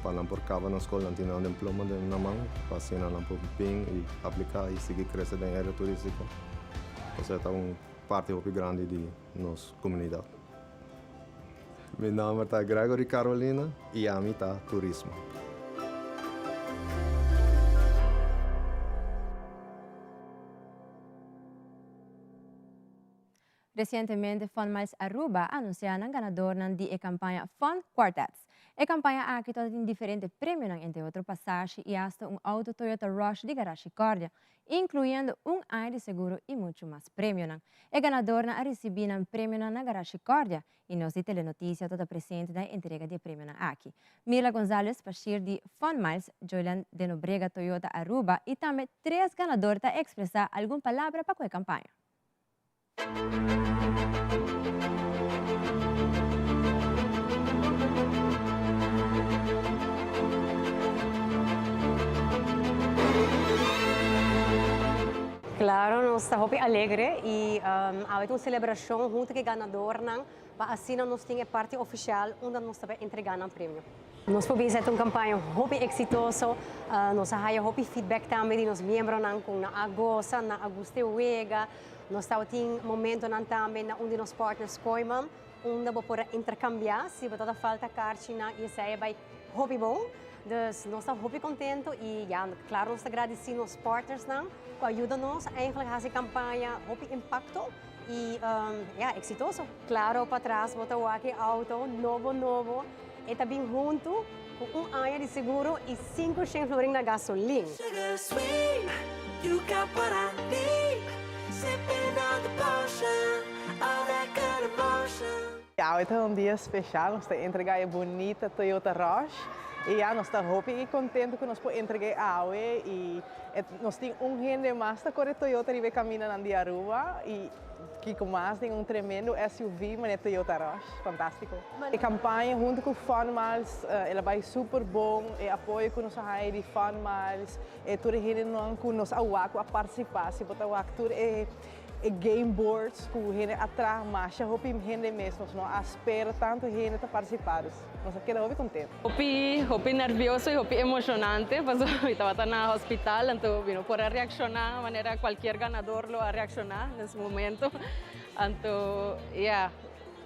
pa nan por kaba nan skol nan tin nan diploma den nan man pa asina nan por bin i apliká i sigui krese den área turístiko pasobra e ta un parti hopi grandi di nos komunidat. Mi nòmber ta Gregory Carolina i ami ta turismo. Resientemente Fun Miles Aruba a anuncia nan ganadornan di e campaña Fun Quartets. E campaña aki tabata tin diferente premionan entre otro pasashi y hasta un auto Toyota Rush di Garage Cordia incluyendo un aña di seguro y mucho mas premionan. E ganadornan a ricibi nan premionan na Garage Cordia y nos di Telenoticia ta ta presente na e entrega di e premionan aki. Mirla Gonzalez, Bashir di Fun Miles, Joylan de Nobrega Toyota Aruba y tambe tres ganador ta expresa algun palabra pa cu e campaña. Claro, nos ta hopi alegre y awe ta un celebracion hunto cu e ganadornan pa asina nos tin e parti oficial unda nos ta bay entrega nan premio. Nos por bisa e ta un campaña hopi exitoso, nos a haya hopi feedback tambe di nos miembronan cu nan a goza, nan a gusta e wega. Nos tabatin momentonan tambe na un di nos partners Kooyman unda bo por a intercambia si bo tabata falta karchinan y esei a bay hopi bon. Dus nos ta hopi contento y ya, claro nos ta gradici nos partnersnan cu a yuda nos eigenlijk haci campaña hopi impacto y ya, exitoso. Claro patras bo ta wak e auto nobo nobo, e ta bin hunto cu un aña di seguro y 500 florin na gasolin. Sugar sweet, you got what I need. Sipping on the potion, all that good emotion. Awe ta un dia special, nos ta entrega e bunita Toyota Rush y ya nos ta hopi y contento cu nos por entrega awe y nos tin un hende mas ta core Toyota riba e camindanan di Aruba y kico mas den un tremendo SUV manera Toyota Rush, fantastico. E campaña hunto cu Fun Miles el a bay super bon, e apoyo cu nos a haya di Fun Miles, e tur e hendenan cu nos a wak cu a participa, si bo ta wak tur e. E game boards ku hende a traha masha hopi hende mes nos no a spera tantu hende ta partisipá dus nos a keda hopi kontentu. Hopi hopi nervioso y hopi emocionante pasobra mi tabata na hospital anto mi no por a reacciona manera cualkier ganador lo a reacciona den su momento anto ya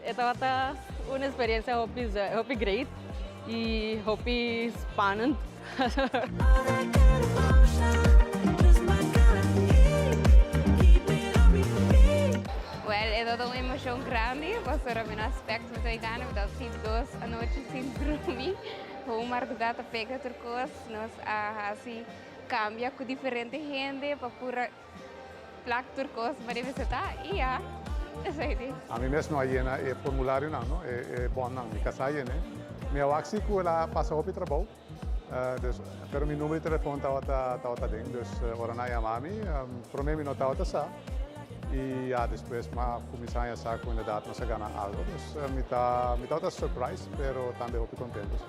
e tabata un experiencia hopi hopi great y hopi spannend. Well, e tabata un emocion grandi pasobra mi no a spect mi ta gana, mi tabata sin dos anochi sin drumi, un marduga ta pega tur cos, nos a haci cambia cu diferente hende pa pura Plak tur kos pa di visita y ya, esey di. Ami mes no a yena e formularionan, no, e bonnan. Mi kasá a yen'é. Mi a wak si ku el a pasa hopi trabou, dus, pero mi number di telefon tabata tabata aden, dus ora nan a yama mi, promé mi no tabata sa i ya despues mi a kuminsá haña sa ku inderdat nos a gana algu. Dus mi ta mi tabata surprise, pero tambe hopi kontento si.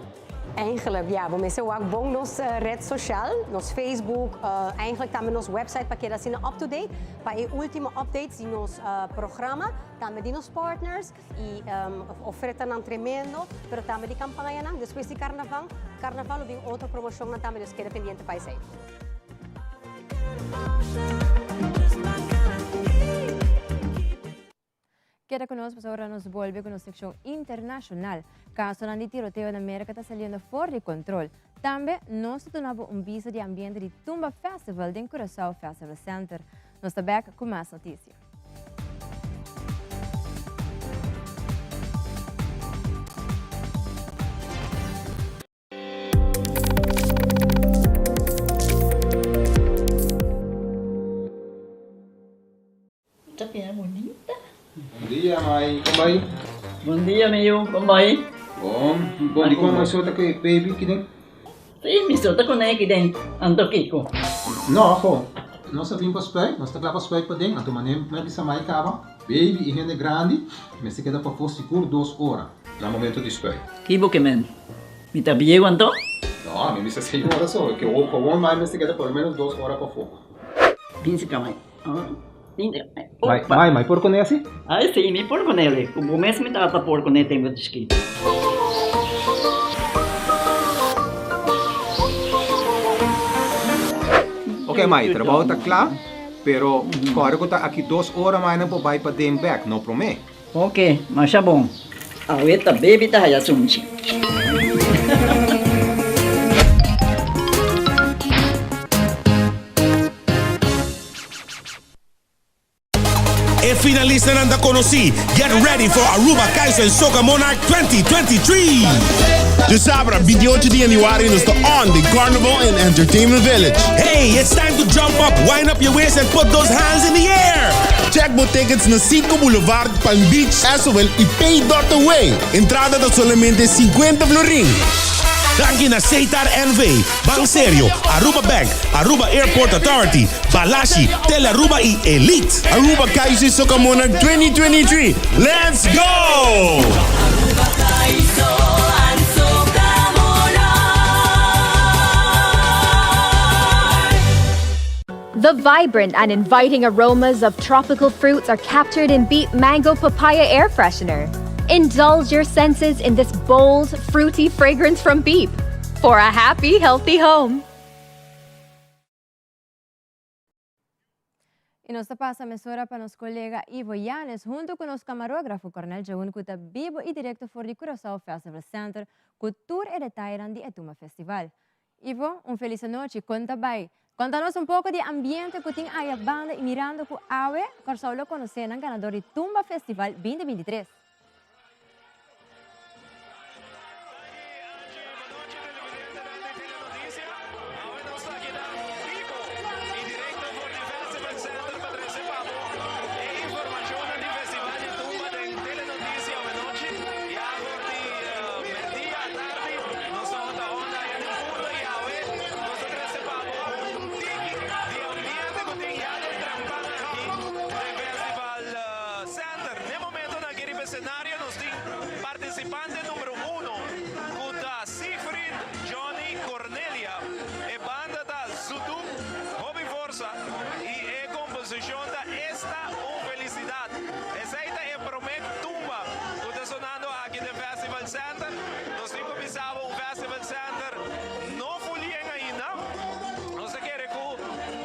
Eigenlijk, ja, bo mester wak bon nos red social, nos Facebook, eigenlijk tambe nos website pa keda asina up to date pa e ultimo updates di nos programa, tambe di nos partners y ofertanan tremendo, pero tambe di campañanan. Despues di carnaval, carnaval lo bin otro promocionnan tambe, dus keda pendiente pa esey. Keda ku nos pasobra nos bolbe ku nos sekshon internashonal. Kasonan di tiroteo na Merka ta saliendo for di kontrol. Tambe nos ta duna bo un bista di ambiente di Tumba Festival den Curaçao Festival Center. Nos ta bek ku mas notisia. Ta bira bunita. Bon dia mai, kon bai? Bon dia mi yu, kon bai? Bon, bon di kon mai so ta ku e baby kiden? Si, mi so ta ku ne kiden, anto kiko? No, ho, nos a bin pa spuit, nos ta kla pa spuit paden, anto manera mi a bisa mai kaba, baby i hende grandi mester keda pafó sigur dos ora na momento di spuit. Ki bo ke men? Mi ta bieu anto? No, mi bisa seis ora so, ke gewoon mai mester keda por lo menos dos ora pafó. Bin si ka mai. Mai, mai, mai por kuné asi? Ai si, mi por kuné. Ku bo mes mi tabata por kuné tempu di chikito. Ok mai, trabou ta kla, pero kòrda ku ta aki dos ora mai nan por bai paden bèk, no promé. Ok, masha bon. Awe ta baby ta haya sunchi. E finalistanan ta konosí. Get ready for Aruba Kaizen Soca Monarch 2023! Djasabra, 28 di januari nos ta on den Carnival and Entertainment Village. Hey, it's time to jump up, wind up your waist and put those hands in the air! Check bo tickets na Citgo Boulevard, Palm Beach, Esowel y Pay dot Away. Entrada ta solamente 50 florin. Danki na Setar NV, Ban Serio, Aruba Bank, Aruba Airport Authority, Balashi, Tele Aruba y Elite. Aruba Kaiser Soca Monarch 2023, Let's go! The vibrant and inviting aromas of tropical fruits are captured in Beep Mango Papaya Air Freshener. Indulge your senses in this bold, fruity fragrance from Beep for a happy, healthy home. Y nos ta pasa mesora pa nos colega Ivo Yanes hunto cu nos camarografo Cornel Jaun cu ta bibo y directo for di Curaçao Festival Center cu tur e detayenan di e Tumba Festival. Ivo, un feliz anochi, con ta bay? Conta nos un poco di ambiente cu tin aya banda y mirando cu awe Corsou lo conoce nan ganador di Tumba Festival 2023. Participante numero 1, cu ta Siegfried Johnny Cornelia. E banda ta Zudup Hopi Forsa y e composicion ta Esta un Felicidad. Esey ta e prome tumba cu ta sonando aki den Festival Center. Nos tin cuminsa un Festival Center no full yen ainda. Nos ta kere cu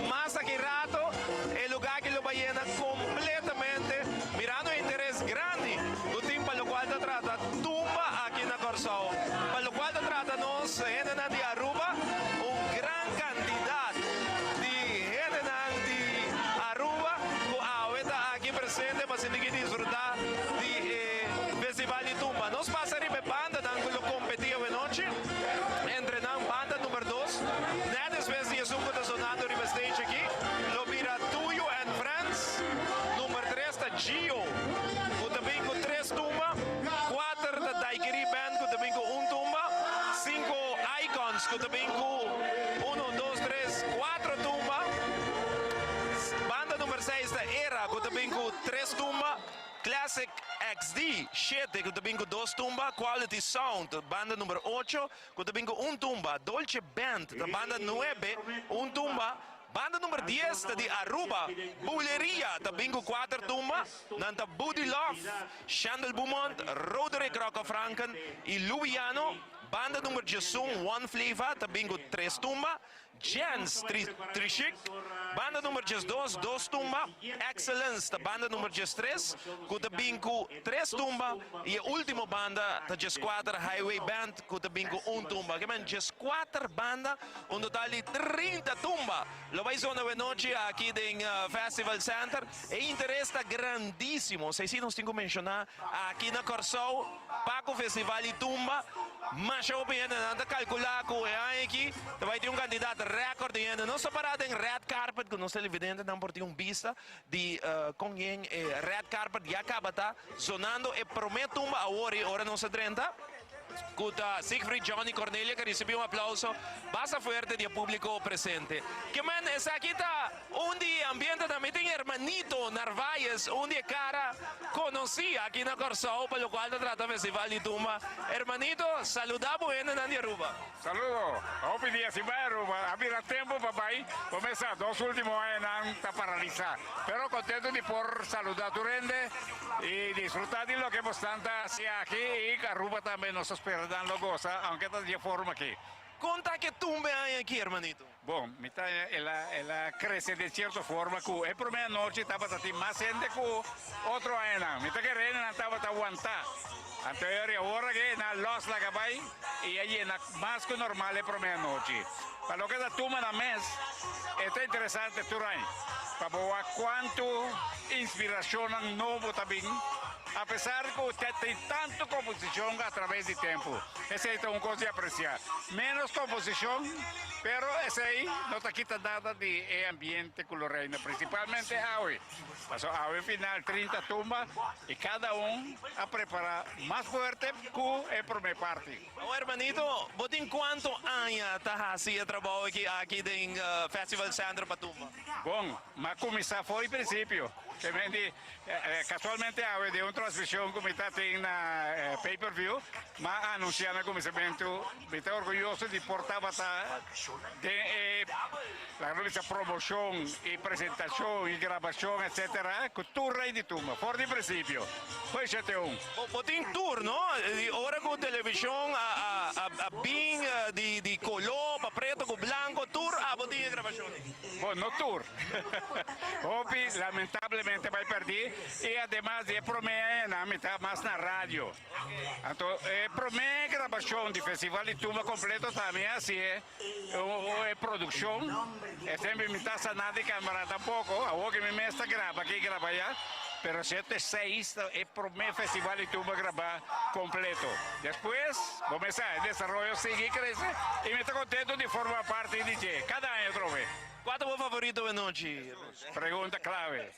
mas aki rato e lugar aki lo bay yena completamente mirando e interes grandi cu tin pa locual ta trata tumba aki na Corsou. Pa locual ta trata nos hendenan di Aruba, un gran cantidad di hendenan di Aruba cu awe ta aki presente pa sinti ki disfruta di e festival di tumba. Nos pasa riba e bandanan cu lo competi awe nochi, entre nan banda number dos, net despues di esun cu ta sonando riba stage aki, lo bira Tuyo and Friends, number tres ta Gio cu ta bin cu tres tumba, cuater ta Daiquiri Band cu ta bin cu un tumba, cinco Icons cu ta bin cu uno, dos, tres, cuatro tumba, banda number seis ta Era cu ta bin cu tres tumba, Classic XD shete cu ta bin cu dos tumba, Quality Sound banda number ocho cu ta bin cu un tumba, Dolce Band ta banda nuebe, un tumba, Banda number dies ta di Aruba, Buleria ta bin cu cuater tumba, nan ta Buddy Love, Shandel Beaumont, Roderick Rocco Franken y Luiano. Banda number diesun, One Flava, ta bin cu tres tumba, Jens Trishik. Banda number diesdos, dos tumba, Excellence ta banda number diestres cu ta bin cu tres tumba y e ultimo banda ta diescuater, Highway Band cu ta bin cu un tumba. Ke men diescuater banda. Un total di 30 tumba lo bai zona awenochi aki den Festival Center. E interes ta grandisimo. Esei si nos tin ku menshoná aki na Kòrsou pa ku Festival di Tumba. Masha hopi hende nan ta kalkulá ku e aña aki ta bai tin un kantidat rèkòrt di hende. Nos ta pará den red carpet ku nos televidentenan por tin un bista di kon yen e red carpet ya kaba ta zonando e promé tumba awor i ora nos a drenta. Cu ta Siegfried Johnny Cornelia cu a ricibi un aplauso basta fuerte di e publico presente. Ke men esaki ta un di e ambientenan. Mi tin Hermanito Narvaez, un di e cara conoci aki na Corsou pa locual ta trata Festival di Tumba. Hermanito, saluda bo hendenan di Aruba. Saludo. Hopi dia sin bai Aruba. A bira tempo pa bai. Bo mesa dos ultimo añanan ta paralisa. Pero contento di por saluda tur hende y disfruta di loke bosnan ta haci aki y Aruba tambe nos ta spera nan lo goza aunke ta di e forma aki. Con ta ke tumbe aña aki, hermanito? Bon, mi ta el a el a crece den cierto forma cu e prome anochi tabata tin mas hende cu otro añanan. Mi ta kere hendenan tabata wanta. Anto e ora awor aki nan los laga bay y a yena mas cu normal e prome anochi. Pa loke ta tuma nan mes, e ta interesante tur aña pa bo wak cuanto inspiracionnan nobo ta bin, apesar cu ta tin tanto composicion a traves di tempo. Esey ta un cos di aprecia. Menos composicion, pero esey no ta kita nada di e ambiente cu lo reina, principalmente awe. Pasobra awe final 30 tumba y cada un a prepara mas fuerte cu e prome parti. Awor hermanito, bo tin cuanto aña ta haci e trabou aki aki den Festival Center pa tumba? Bon, m'a kuminsá for di prinsipio. Te men di, kasualmente awe den un transmishon ku mi ta tin na pay per view, m'a anunsiá na kuminsamentu, mi ta orguyoso di por tabata den e, laga nos bisa, promoshon i presentashon i grabashon etsetera ku tur Rei di Tumba for di prinsipio. Goeie 71. Bo tin tur, no? Di ora ku televishon a bin di koló pa preto ku blanko, tur abo tin e grabashon ei. Bon, no tur. Hopi lamentablemente bai pèrdí i ademas di e promé añanan mi ta mas na radio. Anto e promé grabashon di Festival di Tumba kompleto ta mi a hasié e produkshon. E tempu mi ta sa nada di kamera tampoko, awor ke mi mes ta graba aki graba aya, pero 76 ta e promé Festival di Tumba grabá kompleto. Despues bo mes sa e desaroyo sigui krese i mi ta kontento di forma parti di dje kada aña atrobe. Kua ta bo favorito e nochi? Pregunta klave.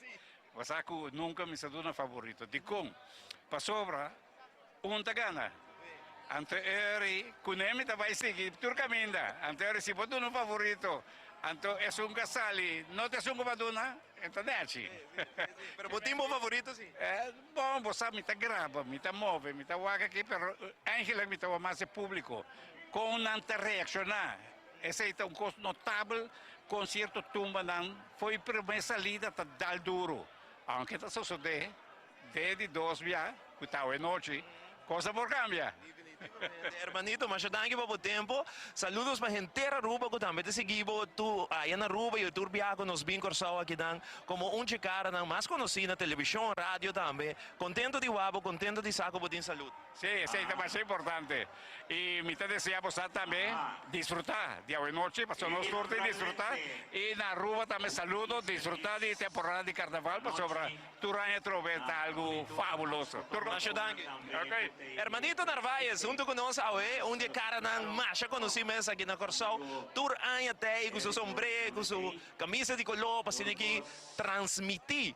Bo sa ku nunka mi sa duna favorito. Dikon? Pasobra un ta gana. Anto eri kuné mi ta bai sigui tur kaminda. Anto eri si bo duna un favorito, anto esun ku a sali no ta esun ku bo a duna, e ta nèchi. Pero bo tin bo favorito si? Bon, bo sa mi ta graba, mi ta move, mi ta wak aki, pero eigenlijk mi ta wak mas e públiko. Kon nan ta reakshoná. Esei ta un kos notabel kon sierto tumbanan fo'i promé salida ta dal duru. Aunke ta sosodé den di dos bia ku ta awe nochi, kos a por kambia. Definitivamente. Hermanito, masha danki pa bo tempo. Saludos pa henter Aruba ku tambe ta sigui bo tur aya na Aruba i tur biaha ku nos bin Kòrsou akinan komo un dje karanan mas konosí na televishon, radio tambe. Kontento di wak bo, kontento di sa ku bo tin salud. Sí, esei ta masha importante. I mi ta desea bo sa tambe disfruta di awe nochi, pasobra nos tur tin disfruta. I na Aruba tambe saludo, disfruta di temporada di carnaval, pasobra tur aña atrobe ta algu fabuloso. Tur Masha danki. Ok. Hermanito Narvaez hunto ku nos awe, un di e karanan masha konosí mes aki na Kòrsou. Tur aña t'ei ku su sombré, ku su kamisa di koló pa asina ki transmití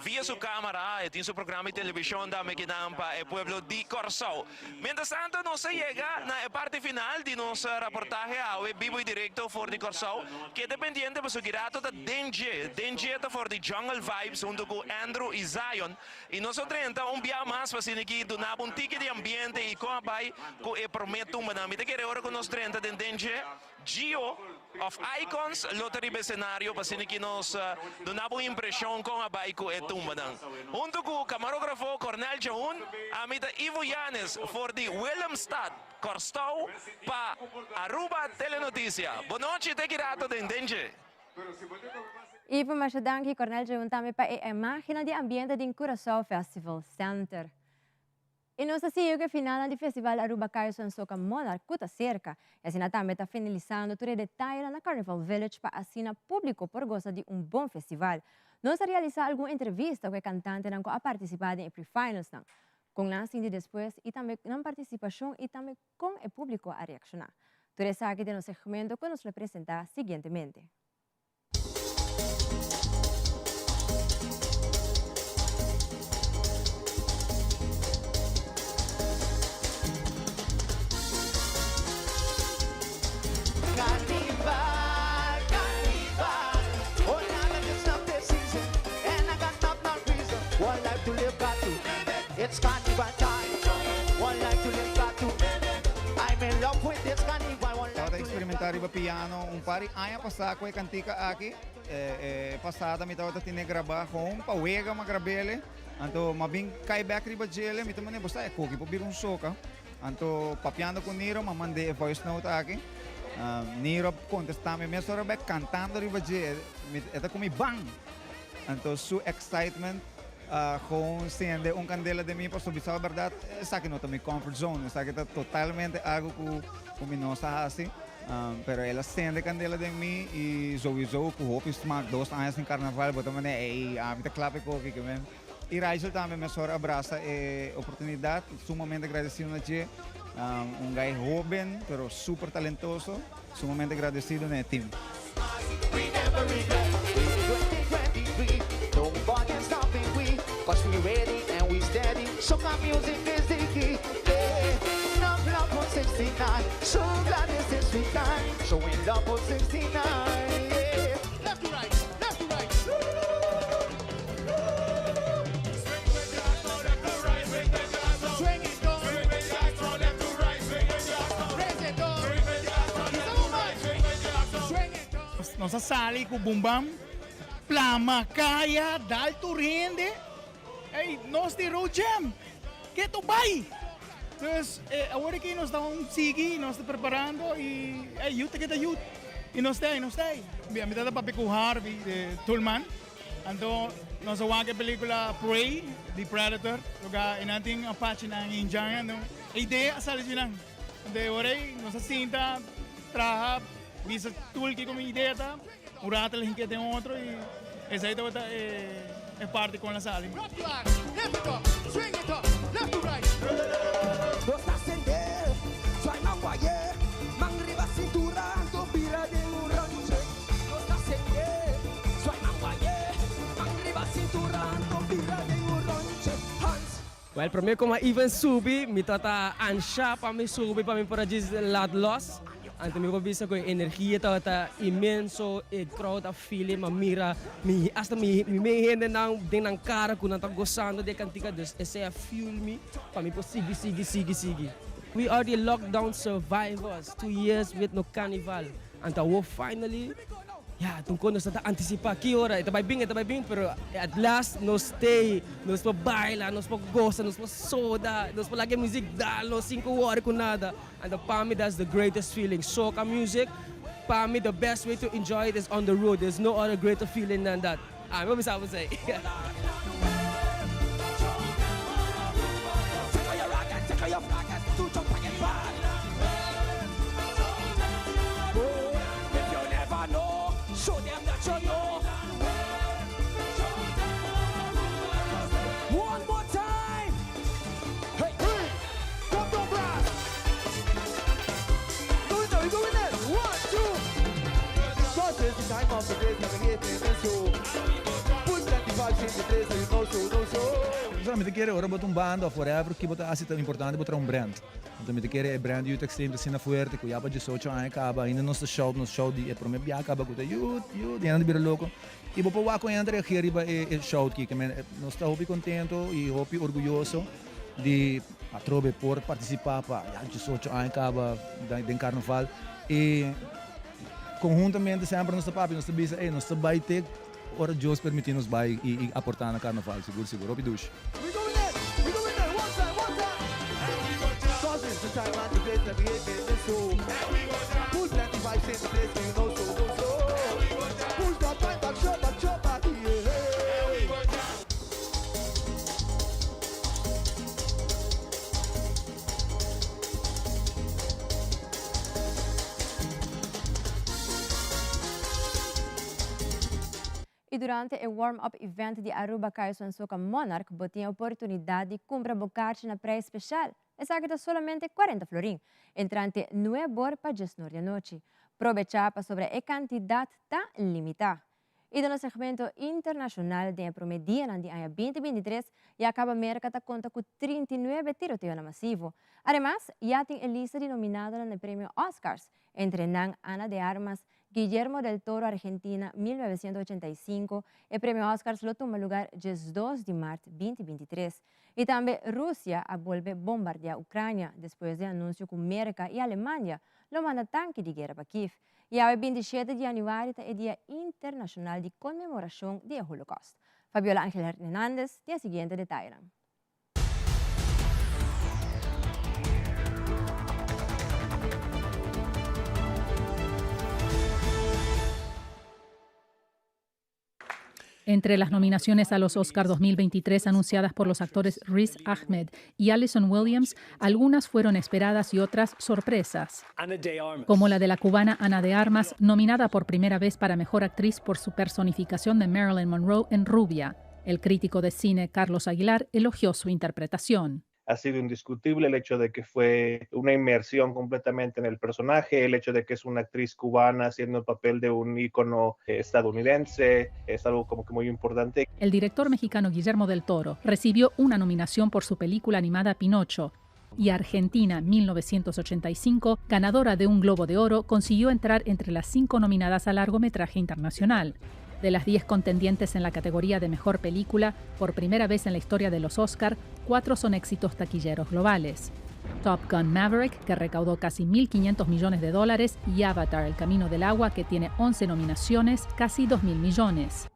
Via su camara e tin su programa di television tambe kinan pa e pueblo di Corsou. Mientras tanto nos a yega na e parti final di nos raportahe awe bibo y directo for di Corsou. Keda pendiente pasobra ki rato ta den dje. Den dje ta for di Jungle Vibes hunto cu Andrew y Zion. Y nos a drenta un bia mas pa asina ki duna bo un tiki di ambiente y con a bay cu e prome tumbanan. Mi ta kere ora cu nos drenta den den dje. Gio of Icons lo ta riba escenario pa asina ki nos duna bo un impresion con a bay cu e tumbanan. Hunto cu camarografo Cornel Djaun, ami ta Ivo Yanes for di Willemstad, Corstou pa Aruba Telenoticia. Bo nochi te ki rato den Dentje. Ivo, masha danki Cornel Djaun tambe pa e imagennan di ambiente den Curaçao Festival Center. I nos ta sigui ku e finalnan di Festival Aruba Calypso en Soca Monarch ku ta serka. I asina tambe ta finalisando tur e detayenan na Carnival Village pa asina públiko por gosa di un bon festival. Nos a realisá algun entrevista ku e kantantenan ku a partisipá den e pre-finalsnan, kon nan a sinti despues i tambe nan partisipashon i tambe kon e públiko a reakshoná. Tur esaki den nos segmento ku nos lo presentá siguientemente. Tabata experimenta riba piano un par di aña pasá ku e kantika aki. E pasada mi tabata tene grabá gewoon pa wega m'a grab'ele. Anto m'a bin kai bèk riba djele, mi ta manda bo sa e koki por bira un soka. Anto papiando ku Niro m'a mand'é e voice note aki. Niro a kontestá mi mesora bèk kantando riba dje. E ta ku mi ban! Anto su excitement a gewoon sende un kandela den mi pasobra bisa bèrdat esaki no ta mi comfort zone, esaki ta totalmente algu ku mi no sa hasi. Pero el a sende kandela den mi i souiso ku hopi smak dos aña sin karnaval bo ta manera ey ami ta kla pa e koki ke men. I Rachel tambe mesor a brasa e oportunidat, sumamente agradesido na dje. Un guy hoben pero super talentoso, sumamente agradesido na e team. Nos a sali ku bumbam, plama kaya, dal tur hende. Ey, nos di Road Jam, keto bai! Dus awor aki nos ta un sigui, nos ta preparando y ey, youth ta keda youth. Y nos ta ey, nos ta ey. Mi ta papia ku Harvey de Tulman. Anto nos a wak e pelicula Prey di Predator, loka e nan tin apachenan y indiannan, anto e idea a sali di nan. Anto e ora ey nos a sinta traha, bisa tur kiko mi idea ta, un rato el hinke den otro y esey tabata e parti con a sali. Well, prome ku mi a even subi, mi tabata ansha pa mi subi pa mi por a djis laat los. Anto mi por bisa ku e energia tabata inmenso, e crowd a feel e, mi a mira mi hasta mi mi mei hendenan den nan kara ku nan ta gosando di e kantika, dus esei a fuel mi pa mi por sigui sigui sigui sigui. We are the lockdown survivors, 2 years with no carnival. Anto awor finally, ya, tur kon nos ta antisipá ki ora e ta bai bin, e ta bai bin, pero at last nos stay, nos por baila, nos por gosa, nos por soda, nos por laga e muzik dal nos sin ku wòri ku nada. Anto pa mi that's the greatest feeling. Soca music, pa mi the best way to enjoy it is on the road, there's no other greater feeling than that. Ami por bisa bo esei. Mi ta kere ora bo ta un banda of whatever ki bo ta hasi ta importante bo traha un brand. Anto mi ta kere e brand Youth Extreme ta asina fuerte ku ya pa diesocho aña kaba ainda nos ta shout nos shout di e prome bia kaba ku ta youth youth i hende ta bira loko i bo por wak ku hende ta reageer riba e shout ki nos ta hopi kontento i hopi orguyoso di atrobe por participa pa ya 18 aña caba den carnaval y conhuntamente semper nos ta papia nos ta bisa ey nos ta bay te ora Dios permiti nos bay y aporta na carnaval sigur sigur hopi dushi. Y durante e warm-up event di Aruba Caisson Soca Monarch bo tin e oportunidad di cumpra bo carchi na prijs special. Esaki ta solamente 40 florin, entrante nuebe or pa diesnor di anochi. Probecha pasobra e cantidad ta limita. Y den nos segmento internacional den e prome dianan di aña 2023 ya caba Merca ta conta cu 39 tiroteonan masivo. Ademas, ya tin e lista di nominadonan na e premio Oscars, entre nan Ana de Armas, Guillermo del Toro Argentina 1985, e premio Oscars lo tuma lugar 12 di maart 2023. Y tambe Rusia a bolbe bombardea Ucrania despues di anuncio cu Merca y Alemania lo manda tanki di guera pa Kiev. Y awe 27 di januari ta e dia internacional di conmemoracion di e Holocaust. Fabiola Angel Hernandez tin e siguiente detayenan. Entre las nominaciones a los Oscar 2023 anunciadas por los actores Riz Ahmed y Allison Williams, algunas fueron esperadas y otras sorpresas, como la de la cubana Ana de Armas, nominada por primera vez para Mejor Actriz por su personificación de Marilyn Monroe en Rubia. El crítico de cine Carlos Aguilar elogió su interpretación. Ha sido indiscutible el hecho de que fue una inmersión completamente en el personaje, el hecho de que es una actriz cubana haciendo el papel de un ícono estadounidense, es algo como que muy importante. El director mexicano Guillermo del Toro recibió una nominación por su película animada Pinocho, y Argentina 1985, ganadora de un Globo de Oro, consiguió entrar entre las 5 nominadas a largometraje internacional. De las 10 contendientes en la categoría de mejor película, por primera vez en la historia de los Oscar, 4 son éxitos taquilleros globales. Top Gun Maverick, que recaudó casi 1.500 millones de dólares, y Avatar, El Camino del Agua, que tiene 11 nominaciones, casi 2.000 millones.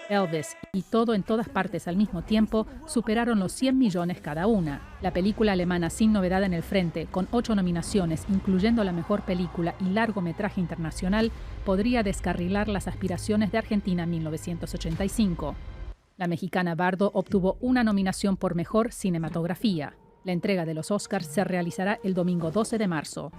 Elvis y Todo en todas partes al mismo tiempo superaron los 100 millones cada una. La película alemana Sin Novedad en el Frente, con ocho nominaciones, incluyendo la mejor película y largometraje internacional, podría descarrilar las aspiraciones de Argentina 1985. La mexicana Bardo obtuvo una nominación por mejor cinematografía. La entrega de los Oscars se realizará el domingo 12 de marzo.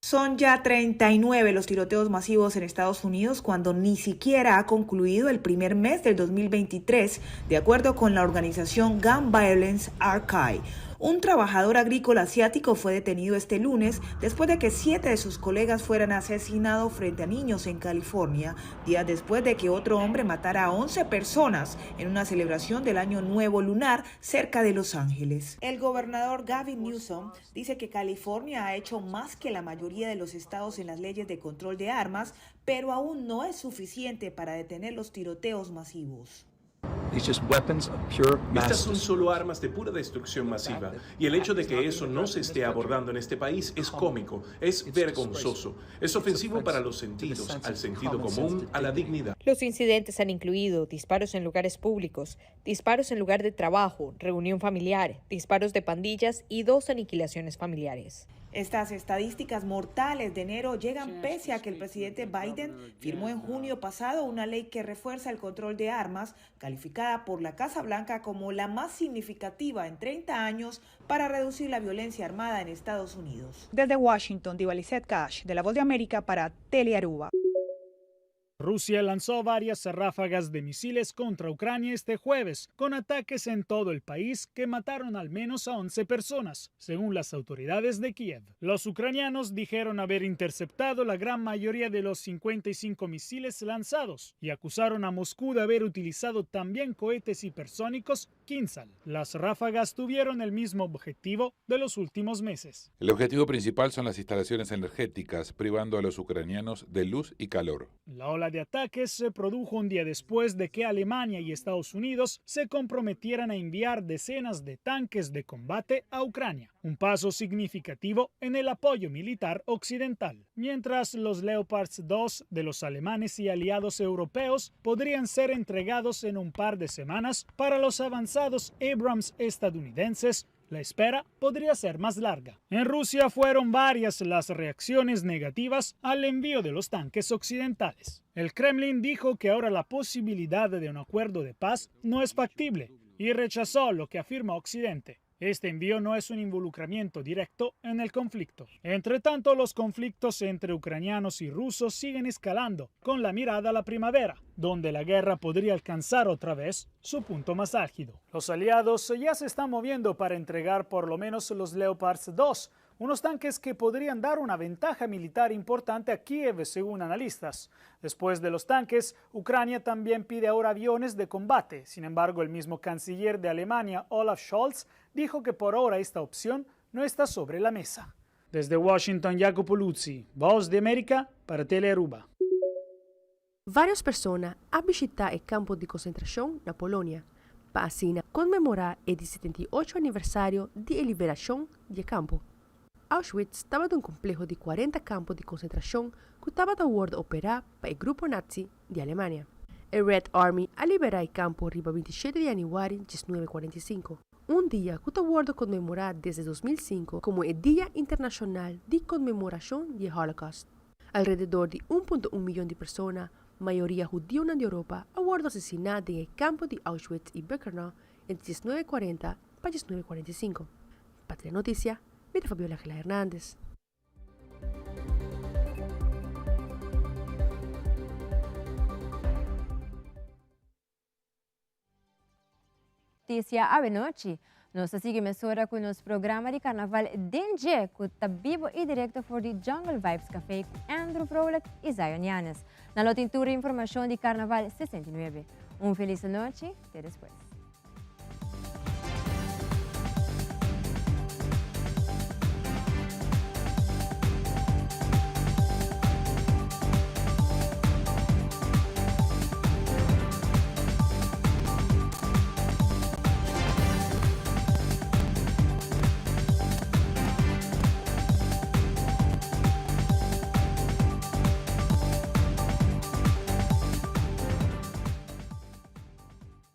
Son ya 39 los tiroteos masivos en Estados Unidos cuando ni siquiera ha concluido el primer mes del 2023, de acuerdo con la organización Gun Violence Archive. Un trabajador agrícola asiático fue detenido este lunes después de que siete de sus colegas fueran asesinados frente a niños en California, días después de que otro hombre matara a 11 personas en una celebración del Año Nuevo Lunar cerca de Los Ángeles. El gobernador Gavin Newsom dice que California ha hecho más que la mayoría de los estados en las leyes de control de armas, pero aún no es suficiente para detener los tiroteos masivos. Estas son solo armas de pura destrucción masiva y el hecho de que eso no se esté abordando en este país es cómico, es vergonzoso, es ofensivo para los sentidos, al sentido común, a la dignidad. Los incidentes han incluido disparos en lugares públicos, disparos en lugar de trabajo, reunión familiar, disparos de pandillas y dos aniquilaciones familiares. Estas estadísticas mortales de enero llegan pese a que el presidente Biden firmó en junio pasado una ley que refuerza el control de armas, calificada por la Casa Blanca como la más significativa en 30 años para reducir la violencia armada en Estados Unidos. Desde Washington, Diva Cash, de La Voz de América para Telearuba. Rusia lanzó varias ráfagas de misiles contra Ucrania este jueves, con ataques en todo el país que mataron al menos a 11 personas, según las autoridades de Kiev. Los ucranianos dijeron haber interceptado la gran mayoría de los 55 misiles lanzados y acusaron a Moscú de haber utilizado también cohetes hipersónicos Kinzhal. Las ráfagas tuvieron el mismo objetivo de los últimos meses. El objetivo principal son las instalaciones energéticas, privando a los ucranianos de luz y calor. La ola de ataques se produjo un día después de que Alemania y Estados Unidos se comprometieran a enviar decenas de tanques de combate a Ucrania, un paso significativo en el apoyo militar occidental. Mientras los Leopards 2 de los alemanes y aliados europeos podrían ser entregados en un par de semanas para los avanzados Abrams estadounidenses, la espera podría ser más larga. En Rusia fueron varias las reacciones negativas al envío de los tanques occidentales. El Kremlin dijo que ahora la posibilidad de un acuerdo de paz no es factible y rechazó lo que afirma Occidente. Este envío no es un involucramiento directo en el conflicto. Entre tanto, los conflictos entre ucranianos y rusos siguen escalando, con la mirada a la primavera, donde la guerra podría alcanzar otra vez su punto más álgido. Los aliados ya se están moviendo para entregar por lo menos los Leopards 2, unos tanques que podrían dar una ventaja militar importante a Kiev, según analistas. Después de los tanques, Ucrania también pide ahora aviones de combate. Sin embargo, el mismo canciller de Alemania, Olaf Scholz, dijo que por ahora esta opción no está sobre la mesa. Desde Washington, Jacopo Luzzi, Voz de América, para Telearuba. Vários persona a bishitá e kampo di konsentrashon na Polonia, pa asina konmemorá e di 78 aniversario di e liberashon di e kampo. Auschwitz tabata un kompleho di 40 kampo di konsentrashon ku tabata wòrdu operá pa e grupo nazi di Alemania. E Red Army a liberá e kampo riba 27 di yanüari 1945, un dia ku ta wòrdu konmemorá desde 2005 komo e Dia Internashonal di Konmemorashon di e Holocaust. Alrededor di un punto un miyon di persona, mayoria hudiunan di Europa, a wòrdu asesiná den e kampo di Auschwitz i Birkenau entre 1940 pa 1945. Pa Telenotisia, mi ta Fabiola Angela Hernandez. Noticia awe nochi. Nos ta sigui mesora cu nos programa di carnaval den dje cu ta bibo y directo for di Jungle Vibes Café cu Andrew Vrolijk y Zion Yanes. Nan lo tin tur informacion di Carnaval 69. Un feliz nochi, te despues.